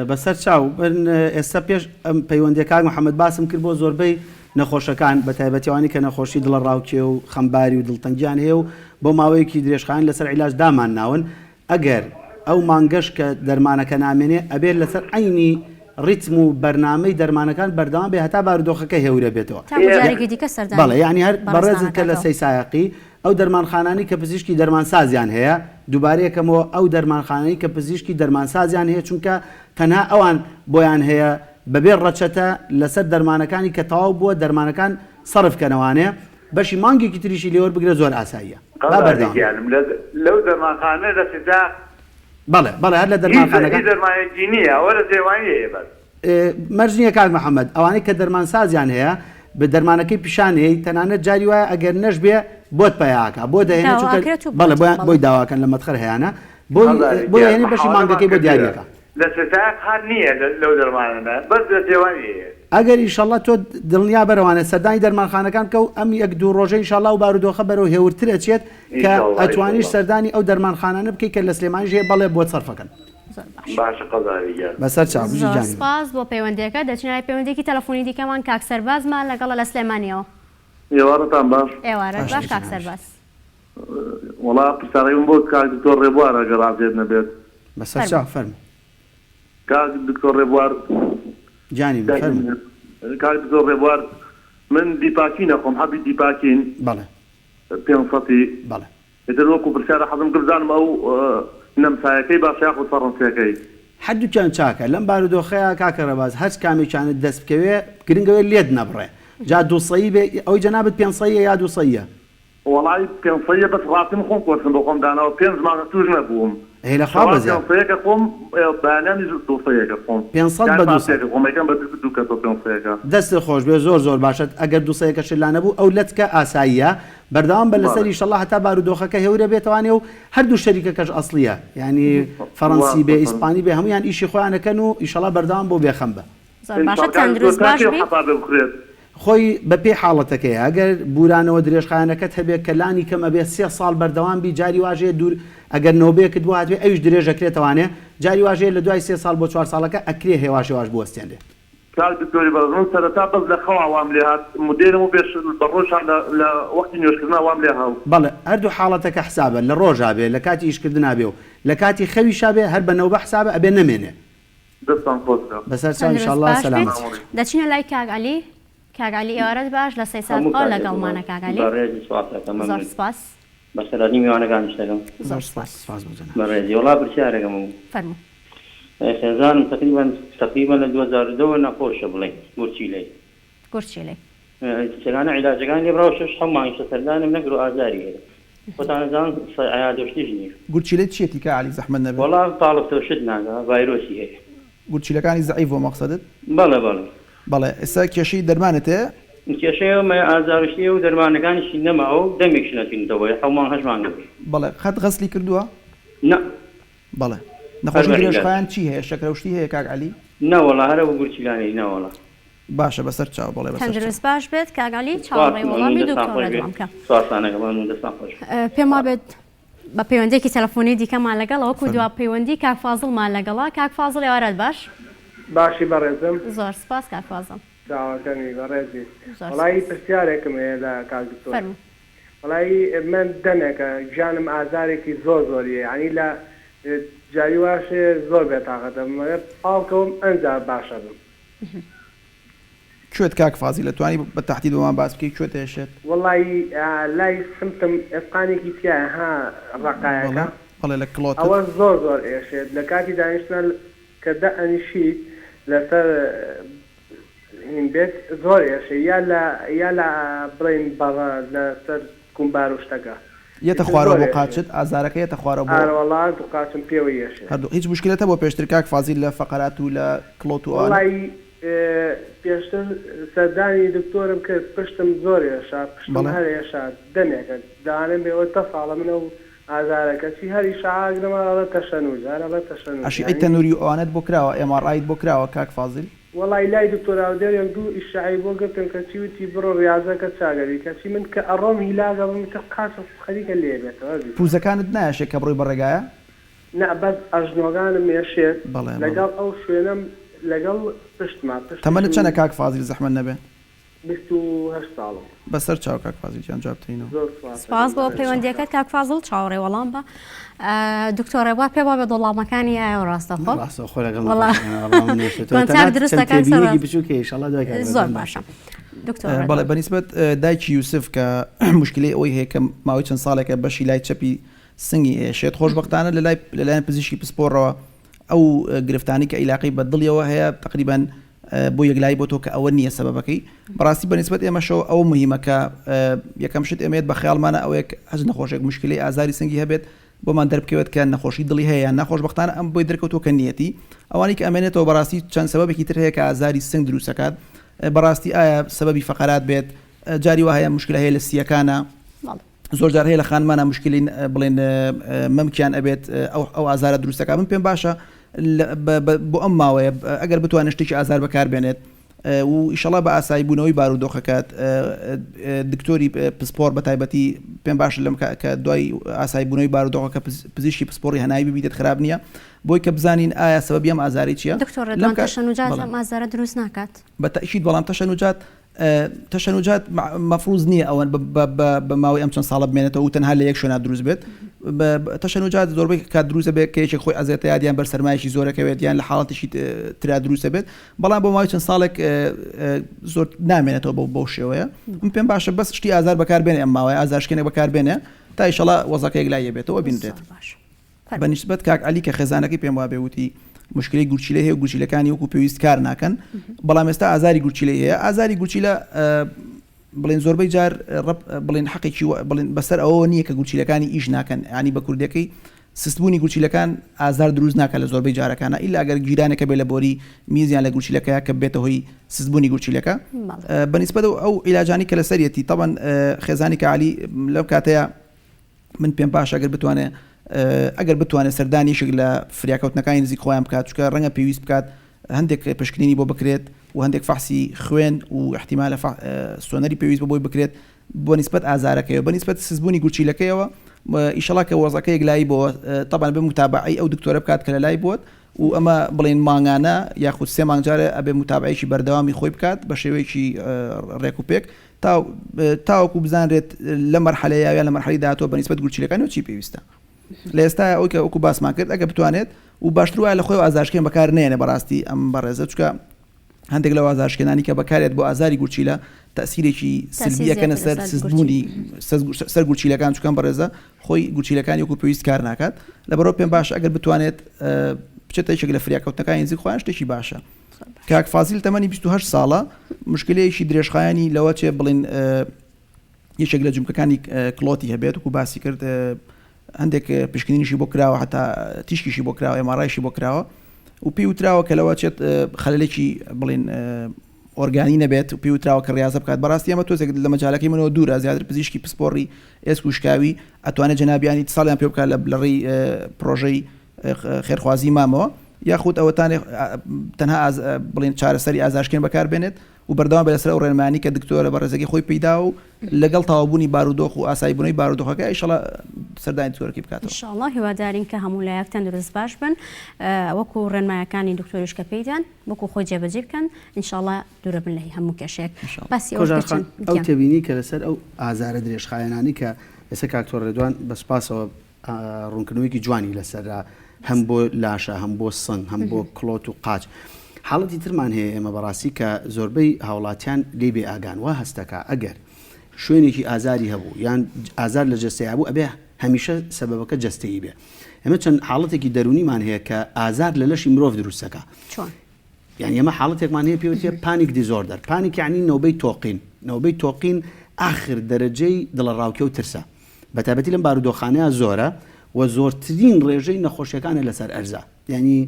[SPEAKER 2] بەسەر چاو من ئێستا پێش ئەم پەیوەندیە کاک محمد باسم کرد بۆ زۆربەی نەخۆشەکان بە تایبەتی ئەوانەی کە نەخۆشی دڵەڕاوکێ و خەمباری و دڵتەنگیان هەیە و بۆ ماوەیەکی درێژخایەن لەسەر عیلاج دامانناون ئەگەر ئەو مانگەش کە دەرمانەکە نامێنێ ئەبێت لەسەر عەینی ڕیتم و بەرنامەی دەرمانەکان بەردەوام بێ هەتا بارودۆخەکە هێورە بێتەوە.
[SPEAKER 1] تاکو جارێکی دیکە سەردانی
[SPEAKER 2] بەڵێ یانی هەر
[SPEAKER 1] بەڕێزتان
[SPEAKER 2] بەڕێزت کە لە
[SPEAKER 1] ئەکاتەوە.
[SPEAKER 2] سەیسایەقی ئەو دەرمانخانانەی کە پزیشکی دەرمانسازیان هەیە دووبارەیەکەمەوە ئەو دەرمانخانانەی کە پزیشکی دەرمانسازیان هەیە چونکە تەنها ئەوان بۆیان هەیە بەبێ ڕەچەتە لەسەر دەرمانەکانی کە تەواو بووە دەرمانەکان سەرف کەنەوانێ بەشی مانگێکی تریشی لێوەربگرە زۆر ئاساییە با
[SPEAKER 14] قەزا
[SPEAKER 2] بەردەوام بین.
[SPEAKER 14] گیانم لە لەو دەرمانخانە لە سیداق
[SPEAKER 2] بەڵێ بەڵێ هەر لە
[SPEAKER 14] هیچ
[SPEAKER 2] دەرمانخانەکان.
[SPEAKER 14] هیچ دەرمانێکی نییە ئەوە لە سلێمانی هەیە بەس.
[SPEAKER 2] مەرج نییە کاک محەمەد ئەوانەی کە دەرمانسازیان هەیە بە دەرمانەکەی پیشان هەیە تەنانەت جاری وایە ئەگەر نەشبێ بۆت پەیاکا بۆ دەهێنێ چونکە
[SPEAKER 1] داواکرێت و
[SPEAKER 2] بەڵێ
[SPEAKER 1] بۆت
[SPEAKER 2] بۆیان
[SPEAKER 1] بەڵێ.
[SPEAKER 2] بۆی داواکەن لە مەدخەر هەیانە بۆی
[SPEAKER 14] قەزا
[SPEAKER 2] بۆی
[SPEAKER 14] گیان
[SPEAKER 2] ئەهێنێ بەشی
[SPEAKER 14] محاوەلەمان
[SPEAKER 2] مانگەکەی بۆ
[SPEAKER 14] کردووە
[SPEAKER 2] دیاریەکا.
[SPEAKER 14] لە سیداق هەر نییە لەو دەرمانانە بەس لە سلێمانی هەیە.
[SPEAKER 2] ئەگەر ئیشەڵا تۆ دڵنیا بەرەوانە سەردانی دەرمانخانەکان بکە و ئەم یەک دوو ڕۆژە ئیشەڵا ئەو بارودۆخە بەرەو هێورتر ئەچێت کە
[SPEAKER 14] ئیشەڵا
[SPEAKER 2] ئەتوانیش
[SPEAKER 14] ئیشەڵا.
[SPEAKER 2] سەردانی ئەو دەرمانخانانە بکەی کە لە سلێمانیش هەیە بەڵێ بۆت سەرفەکەن.
[SPEAKER 1] زۆر باش.
[SPEAKER 14] باشە قەزاوی گیان.
[SPEAKER 2] بەسەر چاو بژی
[SPEAKER 1] زۆر
[SPEAKER 2] گیانی من.
[SPEAKER 1] سپاس بۆ پەیوەندیەکە دەچینە لای پەیوەندیەکی تەلەفۆنی دیکەمان کاک سەربازمان لەگەڵە لە سلێمانیەوە.
[SPEAKER 15] ئێوارەتان باش.
[SPEAKER 1] ئێوارەت
[SPEAKER 2] باش
[SPEAKER 1] باش کاک
[SPEAKER 2] بژی.
[SPEAKER 1] سەرباز.
[SPEAKER 15] وەڵا پرسیارەکەم بۆ کاک دکتۆر ڕێبوارە گەر ئازیەت نەبێت.
[SPEAKER 2] بەسەر
[SPEAKER 1] فەرموو.
[SPEAKER 2] چاو فەرموو.
[SPEAKER 15] کاک دکتۆر ڕێبوار
[SPEAKER 2] گیانی من فەرموو.
[SPEAKER 15] کاک دکتۆر ڕێبوار من دیپاکین ئەخۆم حەبی دیپاکین
[SPEAKER 2] بەڵێ.
[SPEAKER 15] پێنج سەتی
[SPEAKER 2] بەڵێ.
[SPEAKER 15] ئیتر وەکو پرسیارە حەزم کرد بزانم ئەو نەمسایەکەی باشە یاخود فەڕەنسیەکەی.
[SPEAKER 2] هەردووکیان چاکە لەم بارودۆخەیا کاکە ڕێباز هەرچ کامێکیانت دەست بکەوێ گرنگەوێ لێت نەبڕێ جا دووسەیی بێ ئەوەی جەنابت پێنسەییە یا دووسەییە؟
[SPEAKER 15] وەڵای پێنسەییە بەس ڕاستی من خۆم کۆرسم بۆ خۆم داناوە پێنج مانگە توش نەبووم
[SPEAKER 2] ئەی لە خوا
[SPEAKER 15] شەوان
[SPEAKER 2] بەزیاد.
[SPEAKER 15] پێنسەیەکە خۆم بەیانیانیش دووسەیەکە خۆم
[SPEAKER 2] پێنسەد
[SPEAKER 15] یان
[SPEAKER 2] بە دووسەد.
[SPEAKER 15] پارچەیەکە خۆم ئەیکەم بە دوو کەسەوە پێنسەیەکە.
[SPEAKER 2] دەستت خۆش بێ زۆر زۆر باشە ئەگەر دووسەیەکەشت لا نەبوو ئەو لەتکە ئاساییە بەردەوام بە لەسەر
[SPEAKER 15] بەڵێ.
[SPEAKER 2] ئیشەڵا هەتا بارودۆخەکە هێورە بێتەوانێ و هەردوو شەریکەکەش ئەسڵیە یانی فەڕەنسی بێ
[SPEAKER 15] وا
[SPEAKER 2] ئیسپانی بێ هەموویان ئیشی خۆیان ئەکەن و ئیشەڵا بەردەوام بۆ بێخەم بە.
[SPEAKER 1] زۆر باشە
[SPEAKER 15] ان شاء اللە
[SPEAKER 1] تەندروست
[SPEAKER 15] تا
[SPEAKER 1] باش
[SPEAKER 15] کەی
[SPEAKER 1] بی.
[SPEAKER 15] حەپا بێ بخورێت؟
[SPEAKER 2] خۆی بە پێی حاڵەتەکەیە ئەگەر بورانەوە درێژخایەنەکەت هەبێ کە لانی کەم ئەبێ سێ ساڵ بەردەوام بی جاری واش هەیە دوور ئەگەر نۆبەیەکت بۆ هاتبێ ئەویش درێژ ئەکرێتەوانێ جاری واش هەیە لە دوای سێ ساڵ بۆ چوار ساڵەکە ئەکرێ هێواش هێواش بوەستێنرێ.
[SPEAKER 15] کاک دکتۆری بەڕێز من سەرەتا بەس لە خەوا وام لێ هات مدەی لەمەو پێش بە ڕۆژ لە لە وەختی نوێژکردنا وام لێ هاو.
[SPEAKER 2] بەڵێ هەردوو حاڵەتەکە حسابە لە ڕۆژا بێ لە کاتی ئیشکردنا بێ و لە کاتی خەویشا بێ هەر بە نەوبە حسابە ئەبێ نەمێنێ.
[SPEAKER 15] دەستتان خۆش بێ.
[SPEAKER 2] بەسەر چاو
[SPEAKER 1] تەندروست
[SPEAKER 2] ئیشاڵڵا
[SPEAKER 1] باش بیت.
[SPEAKER 2] سەلامەت.
[SPEAKER 1] دەچینە لای کاک عەلی. کاک عەلی ئێوارەت باش لە
[SPEAKER 16] هەموو
[SPEAKER 1] سەیسادقەوە
[SPEAKER 16] کاتێک
[SPEAKER 1] لەگەڵمانە
[SPEAKER 16] بەڕێز
[SPEAKER 1] کاک عەلی.
[SPEAKER 16] بەڕێزی سوپاس ئەکەم
[SPEAKER 1] زۆر
[SPEAKER 16] مەمنون.
[SPEAKER 1] سپاس.
[SPEAKER 16] بەخێرهاتنی میوانەکانیش دەکەم.
[SPEAKER 1] زۆر سپاس.
[SPEAKER 2] سپاس بۆ جەنابت.
[SPEAKER 16] بەڕێزی وەڵا پرسیارێکم هەبوو.
[SPEAKER 1] فەرموو.
[SPEAKER 16] خێزانم تەقریبەن تەقریبەن لە 2010 وە نەخۆشە بڵێین گورچیلەی.
[SPEAKER 1] گورچیلەی.
[SPEAKER 16] سەرانە عیلاجەکانی لێ بڕاوە شەش حەو مانگیشە سەردانم نەکردوە ئازاری هەیە خۆتان ئەزانن عیادە و شتیش نیە.
[SPEAKER 3] گورچیلەی چیەتی کا عەلی زەحمەت نەبێ.
[SPEAKER 16] وەڵا پاڵفتە و شت ناکا ڤایرۆسی هەیە.
[SPEAKER 3] گورچیلەکانی زەعیف بۆ مەقسەدت؟
[SPEAKER 16] بەڵێ بەڵێ.
[SPEAKER 3] بەڵێ ئێستا کێشەی دەرمانت هەیە؟
[SPEAKER 16] کێشەی ئەومە ئازار و شتی و دەرمانەکانیشی نەماوە و دەمێکیش نەچوینەتەوە بۆیە حەو مانگ هەشت مانگ ئەبێ.
[SPEAKER 3] بەڵێ قەت غەسلی کردووە؟
[SPEAKER 16] نا.
[SPEAKER 3] بەڵێ.
[SPEAKER 16] هەر
[SPEAKER 3] نەخۆشی
[SPEAKER 16] بە عیلاج.
[SPEAKER 3] درێژخایەن چی هەیە شەکرە و شتی هەیە کاک عەلی؟
[SPEAKER 16] نەوەڵا هەر ئەو گورچیلانەی نەوەڵا.
[SPEAKER 3] باشە بەسەر چاو بەڵێ بەسەر چاو.
[SPEAKER 1] تەندروست باش بێت کاک عەلی
[SPEAKER 16] سپاس
[SPEAKER 1] چاوەڕێی
[SPEAKER 16] مەمنون
[SPEAKER 1] وەڵامی
[SPEAKER 16] دەستان
[SPEAKER 1] دکتۆر
[SPEAKER 16] خۆش بێ
[SPEAKER 1] ڕێدوان بکە.
[SPEAKER 16] سپاستان ئەکەم مەمنون دەستان خۆش بێ.
[SPEAKER 1] پێم وابێت بە پەیوەندیەکی تەلەفۆنی دیکەمان لەگەڵە وەکو
[SPEAKER 3] فەرموو.
[SPEAKER 1] دوا پەیوەندی کاک فازڵمان لەگەڵە کاک فازڵ ئێوارەت باش.
[SPEAKER 17] باشی بەڕێزم.
[SPEAKER 1] زۆر سپاس کاک فازڵ.
[SPEAKER 17] چاوەکەمی بەڕێزی.
[SPEAKER 1] زۆر
[SPEAKER 17] وەڵایی
[SPEAKER 1] سپاس.
[SPEAKER 17] پرسیارێکم هەیە لە کاک دکتۆر.
[SPEAKER 1] فەرموو.
[SPEAKER 17] وەڵایی من دەمێکە گیانم ئازارێکی زۆر زۆری هەیە یانی لە جاری واش هەیە زۆر بێتاقەت ئەبم ئەگەر پاڵکەوم ئەنجا باش ئەبم.
[SPEAKER 3] کوێت کاک فازیل ئەتوانی بە تەحدید بۆمان باس بکەی کوێت ئێشێت؟
[SPEAKER 17] وەڵایی لای سمتم ئێسقانێکی تیایە ها ڕەقایەکە
[SPEAKER 3] بەڵێ بەڵێ لە کڵۆتت.
[SPEAKER 17] ئەوە زۆر زۆر ئێشێت لە کاتی دانیشتنا کە دائەنیشیت لەسەر هین بێت زۆر ئێشێ یا لە یا لە بڵێین بەڕە لەسەر کومبار و شتەکە
[SPEAKER 3] یەتە
[SPEAKER 17] ئیتر
[SPEAKER 3] خوارەوە
[SPEAKER 17] زۆر
[SPEAKER 3] بۆ
[SPEAKER 17] ئێشێ.
[SPEAKER 3] قاچت ئازارەکە یەتە خوارەوە بۆ.
[SPEAKER 17] ئارەوەڵا هەردوو قاچم پێوەی ئێشێ.
[SPEAKER 3] هەردوو هیچ موشکیلەت هەبووە پێشتر کاک فازیل لە فەقەرات و لە کڵۆت و ئەوانە؟
[SPEAKER 17] وەڵایی پێشتر سەردانی دکتۆرم کرد پشتم زۆر ئێشا پشتم
[SPEAKER 3] بەڵێ.
[SPEAKER 17] هەر ئێشا دەمێکە لەوانەیە بێ ئەوە دە ساڵە من ئەو ئازارە کەچی هەر ئیشعاع ئەگرم هەر ئەڵێ تەشەنوج هەر ئەڵێ تەشەنوج
[SPEAKER 3] ئەشیعەی
[SPEAKER 17] یانی.
[SPEAKER 3] تەنوری و ئەوانەت بۆ کراوە MRI ت بۆ کراوە کاک فازیل؟
[SPEAKER 17] وەڵای لای دکتۆر ئاودێر یەک دوو ئیشعەی بۆ گرتم کەچی وتی بڕۆ ڕیازەکە چاکەبی کەچی من کە ئەڕۆم هیلاک ئەبم ئیتر قاچم خەریکە لێ بێتەوە ئەزیزم.
[SPEAKER 3] پوزەکانت نایەشێ کە بڕۆی بە ڕێگایە؟
[SPEAKER 17] نا بەس ئەژنۆگانم ئێشێت
[SPEAKER 3] بەڵێ بەڵێ.
[SPEAKER 17] لەگەڵ ئەو شوێنەم لەگەڵ پشتما
[SPEAKER 3] تەمەنت
[SPEAKER 17] پشتیشم.
[SPEAKER 3] چەنە کاک فازیل زەحمەت نەبێ؟
[SPEAKER 17] 28 ساڵم.
[SPEAKER 3] بەسەر چاو کاک فازیل گیان جواب تەینەوە.
[SPEAKER 17] زۆر سوپاس
[SPEAKER 1] سپاس
[SPEAKER 17] ئەکەم
[SPEAKER 1] بۆ
[SPEAKER 17] بەڕێز.
[SPEAKER 1] پەیوەندیەکەت کاک فازڵ چاوەڕێی وەڵام بە دکتۆر ڕێبوار پێم وابێت وەڵامەکانی ئایەوە ڕاستەوخۆ
[SPEAKER 2] ڕاستەوخۆ لەگەڵ
[SPEAKER 1] وەڵا
[SPEAKER 2] نەخۆشەکان وەڵامم نووسێتەوە
[SPEAKER 1] کۆنتاک
[SPEAKER 2] تەنها
[SPEAKER 1] دروست
[SPEAKER 2] چەند
[SPEAKER 1] دەکەن سەر
[SPEAKER 2] تێبینیەکی
[SPEAKER 1] ڕاست
[SPEAKER 2] بچووک هەیە ئیشەڵا دوای کاک
[SPEAKER 1] زۆر
[SPEAKER 2] ڕێبوار
[SPEAKER 1] باشە
[SPEAKER 2] باشە
[SPEAKER 1] دکتۆر
[SPEAKER 3] بەڵێ
[SPEAKER 1] ڕێبوار
[SPEAKER 3] بەنیسبەت دایکی یوسف کە موشکیلەی ئەوەی هەیە کە ماوەی چەند ساڵێکە بەشی لای چەپی سنگی ئێشێت خۆشبەختانە لەلای لەلایەن پزیشکی پسپۆڕەوە ئەو گرفتانەی کە ئیلاقەی بە دڵیەوە هەیە تەقریبەن بۆ یەکلایی بۆ تۆ کە ئەوە نییە سەبەبەکەی بەڕاستی بە نیسبەت ئێمەشەوە ئەوە مهمە کە یەکەم شت ئێمە یەت بە خەیاڵمانە ئەوەیە کە هەچ نەخۆشێک مشکلەی ئازاری سنگی هەبێت بۆمان دەربکەوێت کە نەخۆشی دڵی هەیە یان نا خۆشبەختانە ئەم بۆی دەرکەوتووە کە نییەتی ئەوانەی کە ئەمێنێتەوە بەڕاستی چەند سەبەبێکی تر هەیە کە ئازاری سنگ دروستەکات بەڕاستی ئایا سەبەبی فەقەرات بێت جاری وا هەیە مشکلە هەیە لە سییەکانە زۆر جار هەیە لە خانمانە مشکلی بڵێن مەمکیان ئەبێت ئەو ئەو ئازارە دروستەکە من پێم باشە بۆ ئەم ماوەیە ئەگەر بتوانێت شتێکی ئازار بەکار بێنێت و ئیشەڵا بە ئاسایی بوونەوەی بارودۆخەکەت دکتۆری پسپۆر بە تایبەتی پێم باشە لەم کە دوای ئاسایی بوونەوەی بارودۆخەکە پزیشکی پسپۆڕی هەناوی ببیتێت خراپ نییە بۆی کە بزانین ئایا سەبەبی ئەم ئازاری چییە
[SPEAKER 1] دکتۆر ڕێدوان تەشەنوجات ئەم ئازارە دروست ناکات
[SPEAKER 3] بە تەئکید بەڵام تەشەنوجات تەشەنوجات مەفروز نییە ئەوەن بە ماوەی ئەم چەند ساڵە بمێنێتەوە و تەنها لە یەک شوێنا دروست بێت تەشەنوجات زۆربەی کات دروست بێت کە یەکێک خۆی ئەزێتە یاد یان بەر سەرمایەکی زۆرەکەوێت یان لە حاڵەتێکی ترا دروست بێت بەڵام بۆ ماوەی چەند ساڵێک زۆر نامێنێتەوە بەو بەو شێوەیە من پێم باشە بەس شتی ئازار بەکار بێنێ ئەم ماوەیە ئازارشکێنێک بەکار بێنێ تا ئیشەڵا وەزەکە یەکلایی بێتەوە بینرێت بە نیسبەت کاک عەلی کە خێزانەکەی پێم وابێ وتی مشکلەی گورچیلەی هەیە و گورچیلەکانی وەکو پێویست کار ناکەن بەڵام ئێستا ئازاری گورچیلەی هەیە ئازاری گورچیلە بڵێن زۆربەی جار ڕەب بڵێن حەقێکی بڵێن بەسەر ئەوەوە نییە کە گورچیلەکانی ئیش ناکەن ینی بە کوردەکەی سستبوونی گورچیلەکان ئازار دروست ناکە لە زۆربەی جارەکانە ئیلا ئەگەر گیرانێکە بێ لە بۆری میزیان لە گورچیلەکەیە کە بێتە هۆی سستبوونی گورچیلەکە بەنیسبەت ئەو عیلاجانی کە لەسەریەتی تەبەن خێزانی کە علی لەم کاتەیە من پێم باشە ئەگەر بتوانێ ئەگەر بتوانێت سەردانی یەکێک لە فریاکەوتنەکانی نزیک خۆیان بکات چونکە ڕەنگە پێویست بکات هەندێک پشکنینی بۆ بکرێت و هەندێک فەحسی خوێن و احتیمالە سۆنەری پێویست بە بۆی بکرێت بۆ نیسبەت ئازارەکەیەوە بە نیسبەت سستبوونی گورچیلەکەیەوە. ئیشەڵا کە وەزعەکە یەکلایی بۆوە تەبعەن ئەبێ موتابەعەی ئەو دکتۆرە بکات کە لەلای بووە و ئەمە بڵێین مانگانە یاخود سێ مانگ جارێ ئەبێ موتابەعەیەکی بەردەوامی خۆی بکات بە شێوەیەکی ڕێک و پێک تا تاوەکو بزانرێت لە مەرحەلەیە یان لە مەرحەلەی داهاتووە بە نیسبەت گورچیلەکانیەوە چی پێویستە لە ئێستایا ئەوەی کە وەکو باسمان کرد ئەگەر بتوانێت و باشتر وایە لە خۆیەوە ئازارشکێن بەکار نەیەنێ بەڕاستی ئەم بەڕێزە چونکە هەندێک لەو ئازارشکێنانی کە بەکارێت بۆ ئازاری گورچیلە تەسیرێکی سلبی ئەکەنە سەر سستبوونی سەر گورچیلەکان چونکە ئەم بەڕێزە خۆی گورچیلەکانی وەکو پێویست کار ناکات لەبەرئەوە پێم باشە ئەگەر بتوانێت بچێتە یەکێک لە فریاکەوتنەکانی نزیک خۆیان شتێکی باشە کاک فازیل تەمەنی 28 ساڵە مشکلەیەکی درێژخایەنی لەوە چێ بڵین یەکێک لە جومکەکانی کڵۆتی هەبێت وەکو باسی کرد هەندێک پشکنینیشی بۆ کراوە حتا تیشکیشی بۆ کراوە MRI شی بۆ کراوە و پێی وتراوە کە لەوە چێت خەلەلێکی بڵین ئۆرگانی نەبێت و پێی وتراوە کە ڕاضە بکات بەڕاستی ئەمە تۆزێک لە مەجالەکەی منەوە دوورە زیاتر پزیشکی پسپۆڕی ئێسک و شکاوی ئەتوانێت جەنابیانی ساڵیان پێ بکات لە ڕێی پرۆژەی خێرخوازی مامەوە یاخود ئەوەتانێ تەنها بڵین چارەسەری ئازارشکێن بەکار بێنێت و بەردەوام بێت لەسەر ئەو ڕێنمایانەی کە دکتۆرە بەڕێزەکەی خۆی پێی داوە و لەگەڵ تەواوبوونی بارودۆخ و ئاساییبوونەوەی بارودۆخەکە ئیشەڵا سەردانی دکتۆرەکەی بکاتەوە.
[SPEAKER 1] ان شاء اللە هیوادارین کە هەموو لایەک تەندروست باش بن وەکو ڕێنمایەکانی دکتۆریش کە پێی دان وەکو خۆی جێبەجێ بکەن ان شاء اللە دوورە بن لە هەموو کێشەیەک باسی ئەوەش
[SPEAKER 2] کۆژان
[SPEAKER 1] کرد
[SPEAKER 2] خان
[SPEAKER 1] چەند
[SPEAKER 2] ئەو
[SPEAKER 1] گیان.
[SPEAKER 2] تێبینی کە لەسەر ئەو ئازارە درێژخایەنانەی کە ئێستا کاک تۆر ڕێدوان بە سوپاسەوە ڕوونکردنەوەیەکی جوانی لەسەرە هەم بۆ لاشە هەم بۆ سنگ هەم بۆ کڵۆت و قاچ حاڵەتی ترمان هەیە ئێمە بەڕاستی کە زۆربەی هاوڵاتیان لێی بێ ئاگان وا هەستەکا ئەگەر شوێنێکی ئازاری هەبوو یان ئازار لە جەستەیا بوو ئەبێ هەمیشە سەبەبەکە جەستەیی بێ ئێمە چەند حاڵەتێکی دەروونیمان هەیە کە ئازار لە لەشی مرۆڤ دروستەکە
[SPEAKER 1] چۆن؟
[SPEAKER 2] یانی ئێمە حاڵەتێکمان هەیە پێی وترێ panic disorder panic یانی نەوبەی تۆقین نەوبەی تۆقین ئاخر دەرەجەی دڵەڕاوکێ و ترسە بەتایبەتی لەم بارودۆخانەیا زۆرە و زۆرترین ڕێژەی نەخۆشیەکانە لەسەر ئەرزا یانی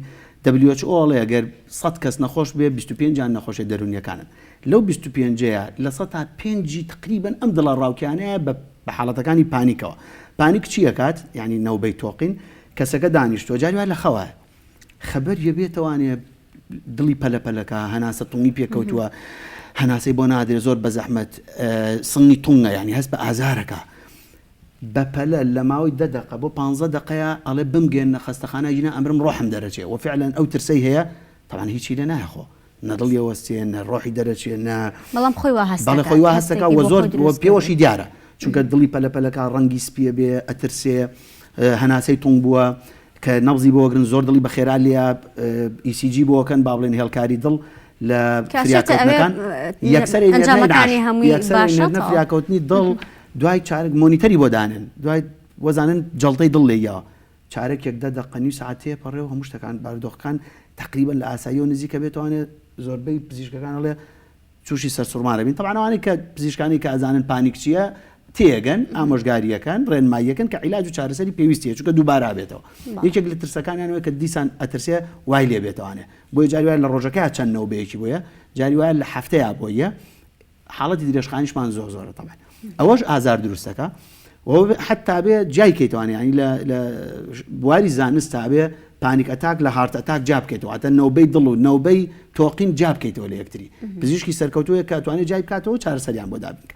[SPEAKER 2] WHO ئەڵێ گەر سەد کەس نەخۆش بێ 25 یان نەخۆشیە دەرونیەکانن لەو 25ەیە لە سەتا پێنجی تقریبەن ئەم دڵەڕاوکێانەیە بە بە حاڵەتەکانی panic ەوە panic چی ئەکات یانی نەوبەی تۆقین کەسەکە دانیشتووە جاری وایە لە خەوایە خەبەر یەبێتەوانێ دڵی پەلە پەلەکە هەناسە تونگی پێکەوتووە هەناسەی بۆ نادرێ زۆر بەزەحمەت سنگی تونگە یعنی هەست بە ئازارەکە بەپەلە لە ماوەی دە دەقە بۆ پانزە دەقەیە ئەڵێ بمگەێنە خەستەخانە ژینا ئەمرم ڕۆحم دەرەچێ و فعلا ئەو ترسەی هەیە تەبعەن هیچی لێ نایەخۆ نە دڵی ئەوەستێ نە ڕۆحی دەرەچێ نە
[SPEAKER 1] بەڵام خۆی وا هەست
[SPEAKER 2] بەڵێ
[SPEAKER 1] دەکات
[SPEAKER 2] خۆی وا هەست دەکات
[SPEAKER 1] هەستێکی
[SPEAKER 2] و
[SPEAKER 1] بۆ
[SPEAKER 2] زۆر
[SPEAKER 1] خۆی
[SPEAKER 2] و
[SPEAKER 1] دروست
[SPEAKER 2] پێوەشی
[SPEAKER 1] کردووە.
[SPEAKER 2] دیارە چونکە دڵی پەلە پەلەکا ڕەنگی سپیە بێ ئەترسێ هەناسەی تونگ بووە کە نەبزی بۆ ئەگرن زۆر دڵی بە خێرا لێیە ECG بۆ ئەکەن با بڵێن هێڵکاری دڵ لە
[SPEAKER 1] کە ئەچێتە ئەوێ
[SPEAKER 2] فریاکەوتنەکان یەکسەر ئەینێرنە
[SPEAKER 1] ئەنجامەکانی
[SPEAKER 2] ئینعاش
[SPEAKER 1] هەمووی
[SPEAKER 2] یەکسەر
[SPEAKER 1] باشە
[SPEAKER 2] ئەینێرنە
[SPEAKER 1] تەواو.
[SPEAKER 2] فریاکەوتنی دڵ دوای چارەک مۆنیتەری بۆ دانێن دوای وەزانن جەڵتەی دڵ لێیاوە چارەکێک دە دەقە نیو سەعات تێپەڕێ و هەموو شتەکان بارودۆخەکان تەقریبەن لە ئاساییەوە نزیکە بێتوانێ زۆربەی پزیشکەکان ئەڵێ تووشی سەرسوڕمان ئەبین تەبعەن ئەوانەی کە پزیشکانی کە ئەزانن panic چییە تێگەن ئامۆژگاریەکەن ڕێنماییەکەن کە عیلاج و چارەسەری پێویستیە چونکە دووبارە بێتەوە یەکێک لە ترسەکانیان وەیە کە دیسان ئەترسێ وای لێ بێتوانێ بۆیە جاری وایە لە ڕۆژەکەیا چەند نەوبەیەکی بۆیە جاری وایە لە هەفتەیا بۆیە حاڵەتی درێژخانیشمان زۆر زۆرە تەبعەن ئەوەش ئازار دروستەکە حتا بێ جیای کەیتوانێ ینی لە بواری زانست تا بێ panic attack لە heart attack جیا بکەیتەوە واتە نەوبەی دڵ و نەوبەی تۆقین جیا بکەیتەوە لە یەکتری پزیشکی سەرکەوتووە کە توانێت جای بکاتەوە چارەسەریان بۆ دابین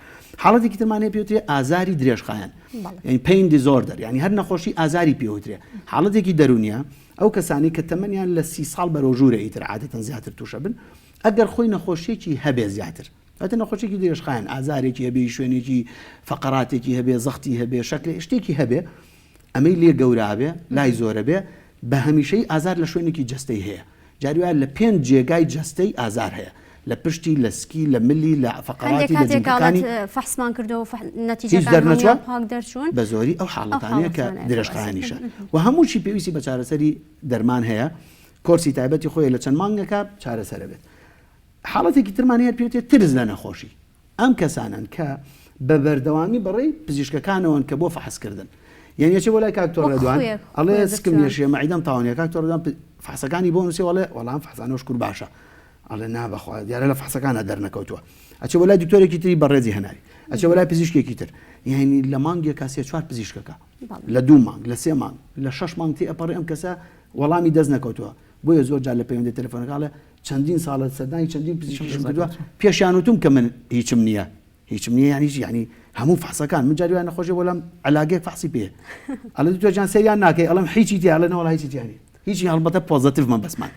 [SPEAKER 2] حاڵەتێکی ترمان هەیە پێوترێ ئازاری درێژخایەن یعنی pain disorder یعنی هەر نەخۆشی ئازاری پێوترێ حاڵەتێکی دەرونیە ئەو کەسانی کە تەمەنیان لە سی ساڵ بەرەو ژوورە ئیتر عادەتەن زیاتر تووشە بن ئەگەر خۆی نەخۆشیەکی هەبێ زیاتر واتە نەخۆشیەکی درێژخایەن ئازارێکی هەبێ شوێنێکی فەقەراتێکی هەبێ زەختی هەبێ شەکرە شتێکی هەبێ ئەمەی لێ گەورە بێ لای زۆرە بێ بە هەمیشەی ئازار لە شوێنێکی جەستەی هەیە جاری وایە لە پێنج جێگای جەستەی ئازار هەیە لە پشتی لە سکی لە ملی لە
[SPEAKER 1] هەندێک
[SPEAKER 2] فەقەراتی لە
[SPEAKER 1] کاتێک
[SPEAKER 2] جومگەکانی
[SPEAKER 1] ئەڵێت فەحسمان کردەوە فەح
[SPEAKER 2] هیچ
[SPEAKER 1] نەتیجەکان
[SPEAKER 2] دەرنەچووە
[SPEAKER 1] هەموویان پاک دەرچوون
[SPEAKER 2] بە زۆری ئەو
[SPEAKER 1] ئەو
[SPEAKER 2] حاڵەتانەیە کە
[SPEAKER 1] حاڵەتانەیە کە باسی
[SPEAKER 2] درێژخایەنیشە
[SPEAKER 1] کردن
[SPEAKER 2] و هەمووشی پێویستی بە چارەسەری دەرمان هەیە کۆرسی تایبەتی خۆی لە چەند مانگێکا چارەسەر ئەبێت. حاڵەتێکی ترمان هەیە پێوترێت ترس لە نەخۆشی. ئەم کەسانەن کە بە بەردەوامی بەڕێی پزیشکەکانەوەن کە بۆ فەحس کردن. یانی ئەچێ بۆ لای کاک دکتۆر ڕێدوان ئەڵێ سکم یەشێ مەعیدەم تاوانە کاک دکتۆر ڕێدوان فەحسەکانی بۆ نووسێ ئەڵێ وەڵا ئەم فەحسانە شکور باشە. ئەڵێ نا بەخوا دیارە لە فەحسەکانە دەرنەکەوتووە. ئەچێ بۆ لای دکتۆرێکی تری بەڕێزی هەناری. ئەچێ بۆ لای پزیشکێکی تر. یانی لە مانگێکا سێ چوار پزیشکەکە. لە دوو مانگ، لە سێ مانگ، لە شەش مانگ تێئەپەڕێ ئەم کەسە وەڵامی دەست نەکەوتووە بۆیە زۆر جار لە پەیوەندی تەلەفۆنەکە ئەڵێ چەندین ساڵە سەردانی چەندین پزیشکیشم کردووە پێشیان وتوم کە من هیچم نییە. هیچم نییە یانی چی یانی هەموو فحسەکان من جاری وایە نەخۆشی بۆ لام علاگێک فحسی پێ ئەڵێ دکتۆر جان سەیریان ناکەی ئەڵێم هیچی تیا ئەڵێ نەوەڵا هیچی تیا نییە هیچی هەڵبەتە پۆزەتیڤ مەبەستمان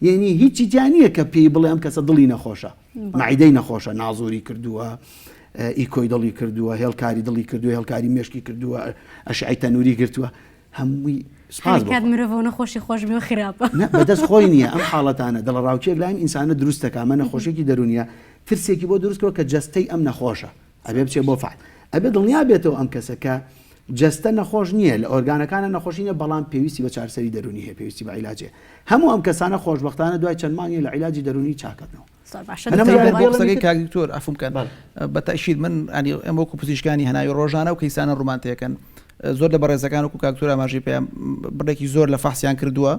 [SPEAKER 2] یعنی هیچی تیا نییە کە پێی بڵێ ئەم کەسە دڵی نەخۆشە مەعیدەی نەخۆشە نازوری کردووە ئیکۆی دڵی کردووە هێڵکاری دڵی کردووە هێڵکاری مێشکی کردووە ئەشعەی تەنوری گرتووە هەمووی سپاس بۆ
[SPEAKER 1] کات مرۆڤ و نەخۆشی خۆش بێ و خراپە.
[SPEAKER 2] نا بەدەست خۆی نییە ئەم حاڵەتانە دڵەڕاوکێک لای ئەم ئینسانە دروست دەکا ئەمە نەخۆشیەکی دەروونیە ترسێکی بۆ دروست کردوە کە جەستەی ئەم نەخۆشە ئەبێ بچێ بۆ فەحس ئەبێ دڵنیا بێتەوە ئەم کەسە کە جەستە نەخۆش نییە لە ئۆرگانەکانە نەخۆشی نیە بەڵام پێویستی بە چارەسەری دەروونی هەیە پێویستی بە عیلاج هەیە هەموو ئەم کەسانە خۆشبەختانە دوای چەند مانگێ لە عیلاجی دەروونی چاکەبنەوە.
[SPEAKER 1] زۆر باشە
[SPEAKER 3] دکتۆر
[SPEAKER 1] دکتۆر
[SPEAKER 3] بۆ قسەکەی کاک دکتۆر عەفوم بکەن بە تەئکید من یانی ئێمە وەکو پزیشکانی هەناوی ڕۆژانە ئەو کەیسانە ڕوومان تێکەن زۆر لە بەڕێزەکان وەکو کاک دکتۆر ئاماژەی پێ بڕێکی زۆر لە فەحسیان کردووە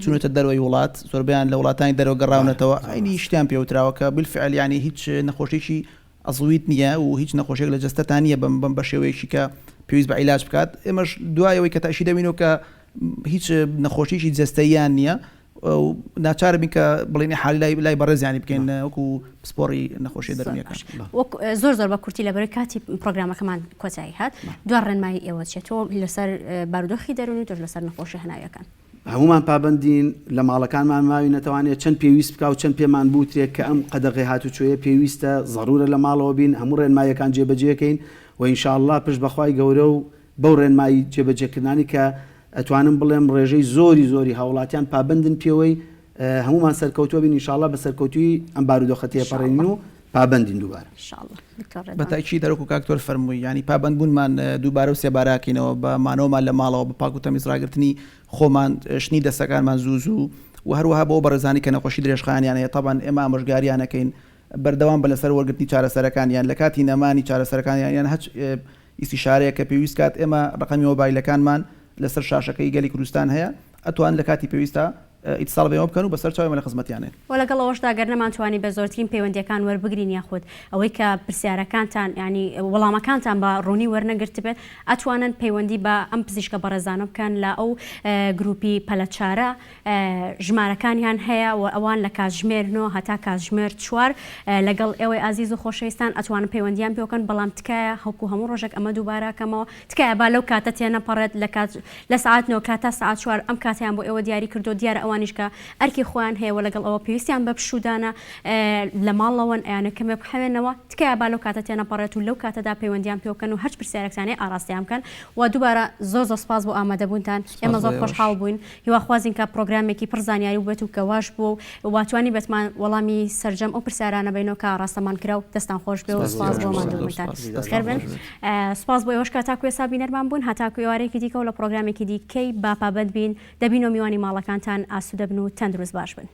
[SPEAKER 3] چونەتە دەرەوەی وڵات زۆربەیان لە وڵاتانی دەرەوە گەڕاونەتەوە عەینی شتیان پێوتراوە کە بالفعل یانی هیچ نەخۆشیی عەزویت نییە و هیچ نەخۆشیێک لە جەستەتان نییە بەم بەم بە شێوەیەکی کە پێویست بە عیلاج بکات ئێمەش دوای ئەوەی کە تەئکید دەبینەوە کە هیچ نەخۆشیی جەستەییان نییە و ناچار بین کە بڵێین ئیحالی لای لای بەڕێزیانی بکەین وەکو پسپۆڕی نەخۆشیە دەروونیەکان.
[SPEAKER 1] وەک زۆر زۆر بە کورتی لەبەرەی کاتی پرۆگرامەکەمان کۆتایی هات دوا ڕێنمایی ئێوە چیە تۆ لەسەر بارودۆخی دەروونی تۆش لەسەر نەخۆشی هەناویەکان؟
[SPEAKER 2] هەموومان پابەندین لە ماڵەکانمان ماوینەتەوانێ چەند پێویست بکا و چەند پێمان بوترێ کە ئەم قەدەغەی هاتوچۆیە پێویستە زەڕورە لە ماڵەوە بین هەموو ڕێنماییەکان جێبەجێکەین و ان شاء اللە پشت بەخوای گەورە و بەو ڕێنمایی جێبەجێکردنانەی کە ئەتوانم بڵێم ڕێژەی زۆری زۆری هاوڵاتیان پابەندن پێوەی، هەموومان سەرکەوتوو بین ان شاء اللە بە سەرکەوتوویی ئەم بارودۆخە تێپەڕێنین و پابەندین دووبارە.
[SPEAKER 3] بە تەئکید هەر وەکو کاک تۆر فەرمووی یانی پابەندبوونمان دووبارە و سێبارە ئەکەینەوە بە مانەوەمان لە ماڵەوە بە پاک و تەمیز ڕاگرتنی خۆمان شتنی دەستەکانمان زوو زوو و هەروەها بۆ بەڕێزانی کە نەخۆشی درێژخایەنیان هەیە تەبعەن ئێمە ئامۆژگاریان ئەکەین بەردەوام بن لەسەر وەرگرتنی چارەسەرەکانیان لە کاتی نەمانی چارەسەرەکانیان یان هەچ ئیستیشارەیەک کە پێویست کات ئێمە ڕەقەمی مۆبایلەکانمان لەسەر شاشەکەی گەلی کوردستان هەیە ئەتوانن لە کاتی پێویستا ئیتساڵ بە ئێمە بکەن و بەسەر چاو ئێمە لە خزمەتیانین.
[SPEAKER 1] وە لەگەڵ ئەوەشدا گەر نەمانتوانی بە زۆرترین پەیوەندیەکان وەربگرین یاخود ئەوەی کە پرسیارەکانتان یانی وەڵامەکانتان بە ڕوونی وەرنەگرتبێت ئەتوانن پەیوەندی بە ئەم پزیشکە بەڕێزانە بکەن لە ئەو گروپی پەلەچارە ژمارەکانیان هەیە و ئەوان لە کاتژمێر نۆ هەتا کاتژمێر چوار لەگەڵ ئێوەی ئازیز و خۆشەویستان ئەتوانن پەیوەندیان پێ بکەن بەڵام تکایە هەوکو هەموو ڕۆژێک ئەمە دووبارە ئەکەمەوە تکایە با لەو کاتە تێنەپەڕێت لە کات لە سەعات نۆ کات تا سەعات چوار ئەم کاتەیان بۆ ئێوە دیاری کردووە دیارە ئەوانیش کە ئەرکی خۆیان هەیە و لەگەڵ ئەوە پێویستیان بە پشوودانە لە ماڵەوەن ئەیانەوێت کەمێک بحەوێنەوە تکایە با لەو کاتە تێنەپەڕێت و لەو کاتەدا پەیوەندیان پێ بکەن و هەرچ پرسیارێکتان هەیە ئاڕاستەیان بکەن و دووبارە زۆر زۆر سپاس بۆ ئامادەبوونتان ئێمە زۆر خۆشحاڵ بووین هیواخوازین کە پڕۆگرامێکی پڕ زانیاری بووبێت و کە واش بووە و وا توانیبێتمان وەڵامی سەرجەم ئەو پرسیارانە بەینەوە کە ئاڕاستەمان کرا و دەستان خۆش بێ و سوپاس بۆ ماندووبوونتان. خێر بن. سوپاس بۆ ئێوەش کە تاکو ئێستا بینەرمان بوون. هەتاکو ئێوارەیەکی دیکە و لە پڕۆگرامێکی دیکەی با پابەند بین دەبین و میوانی ماڵەکانتان ئاسوودە بن و تەندروست باش بن.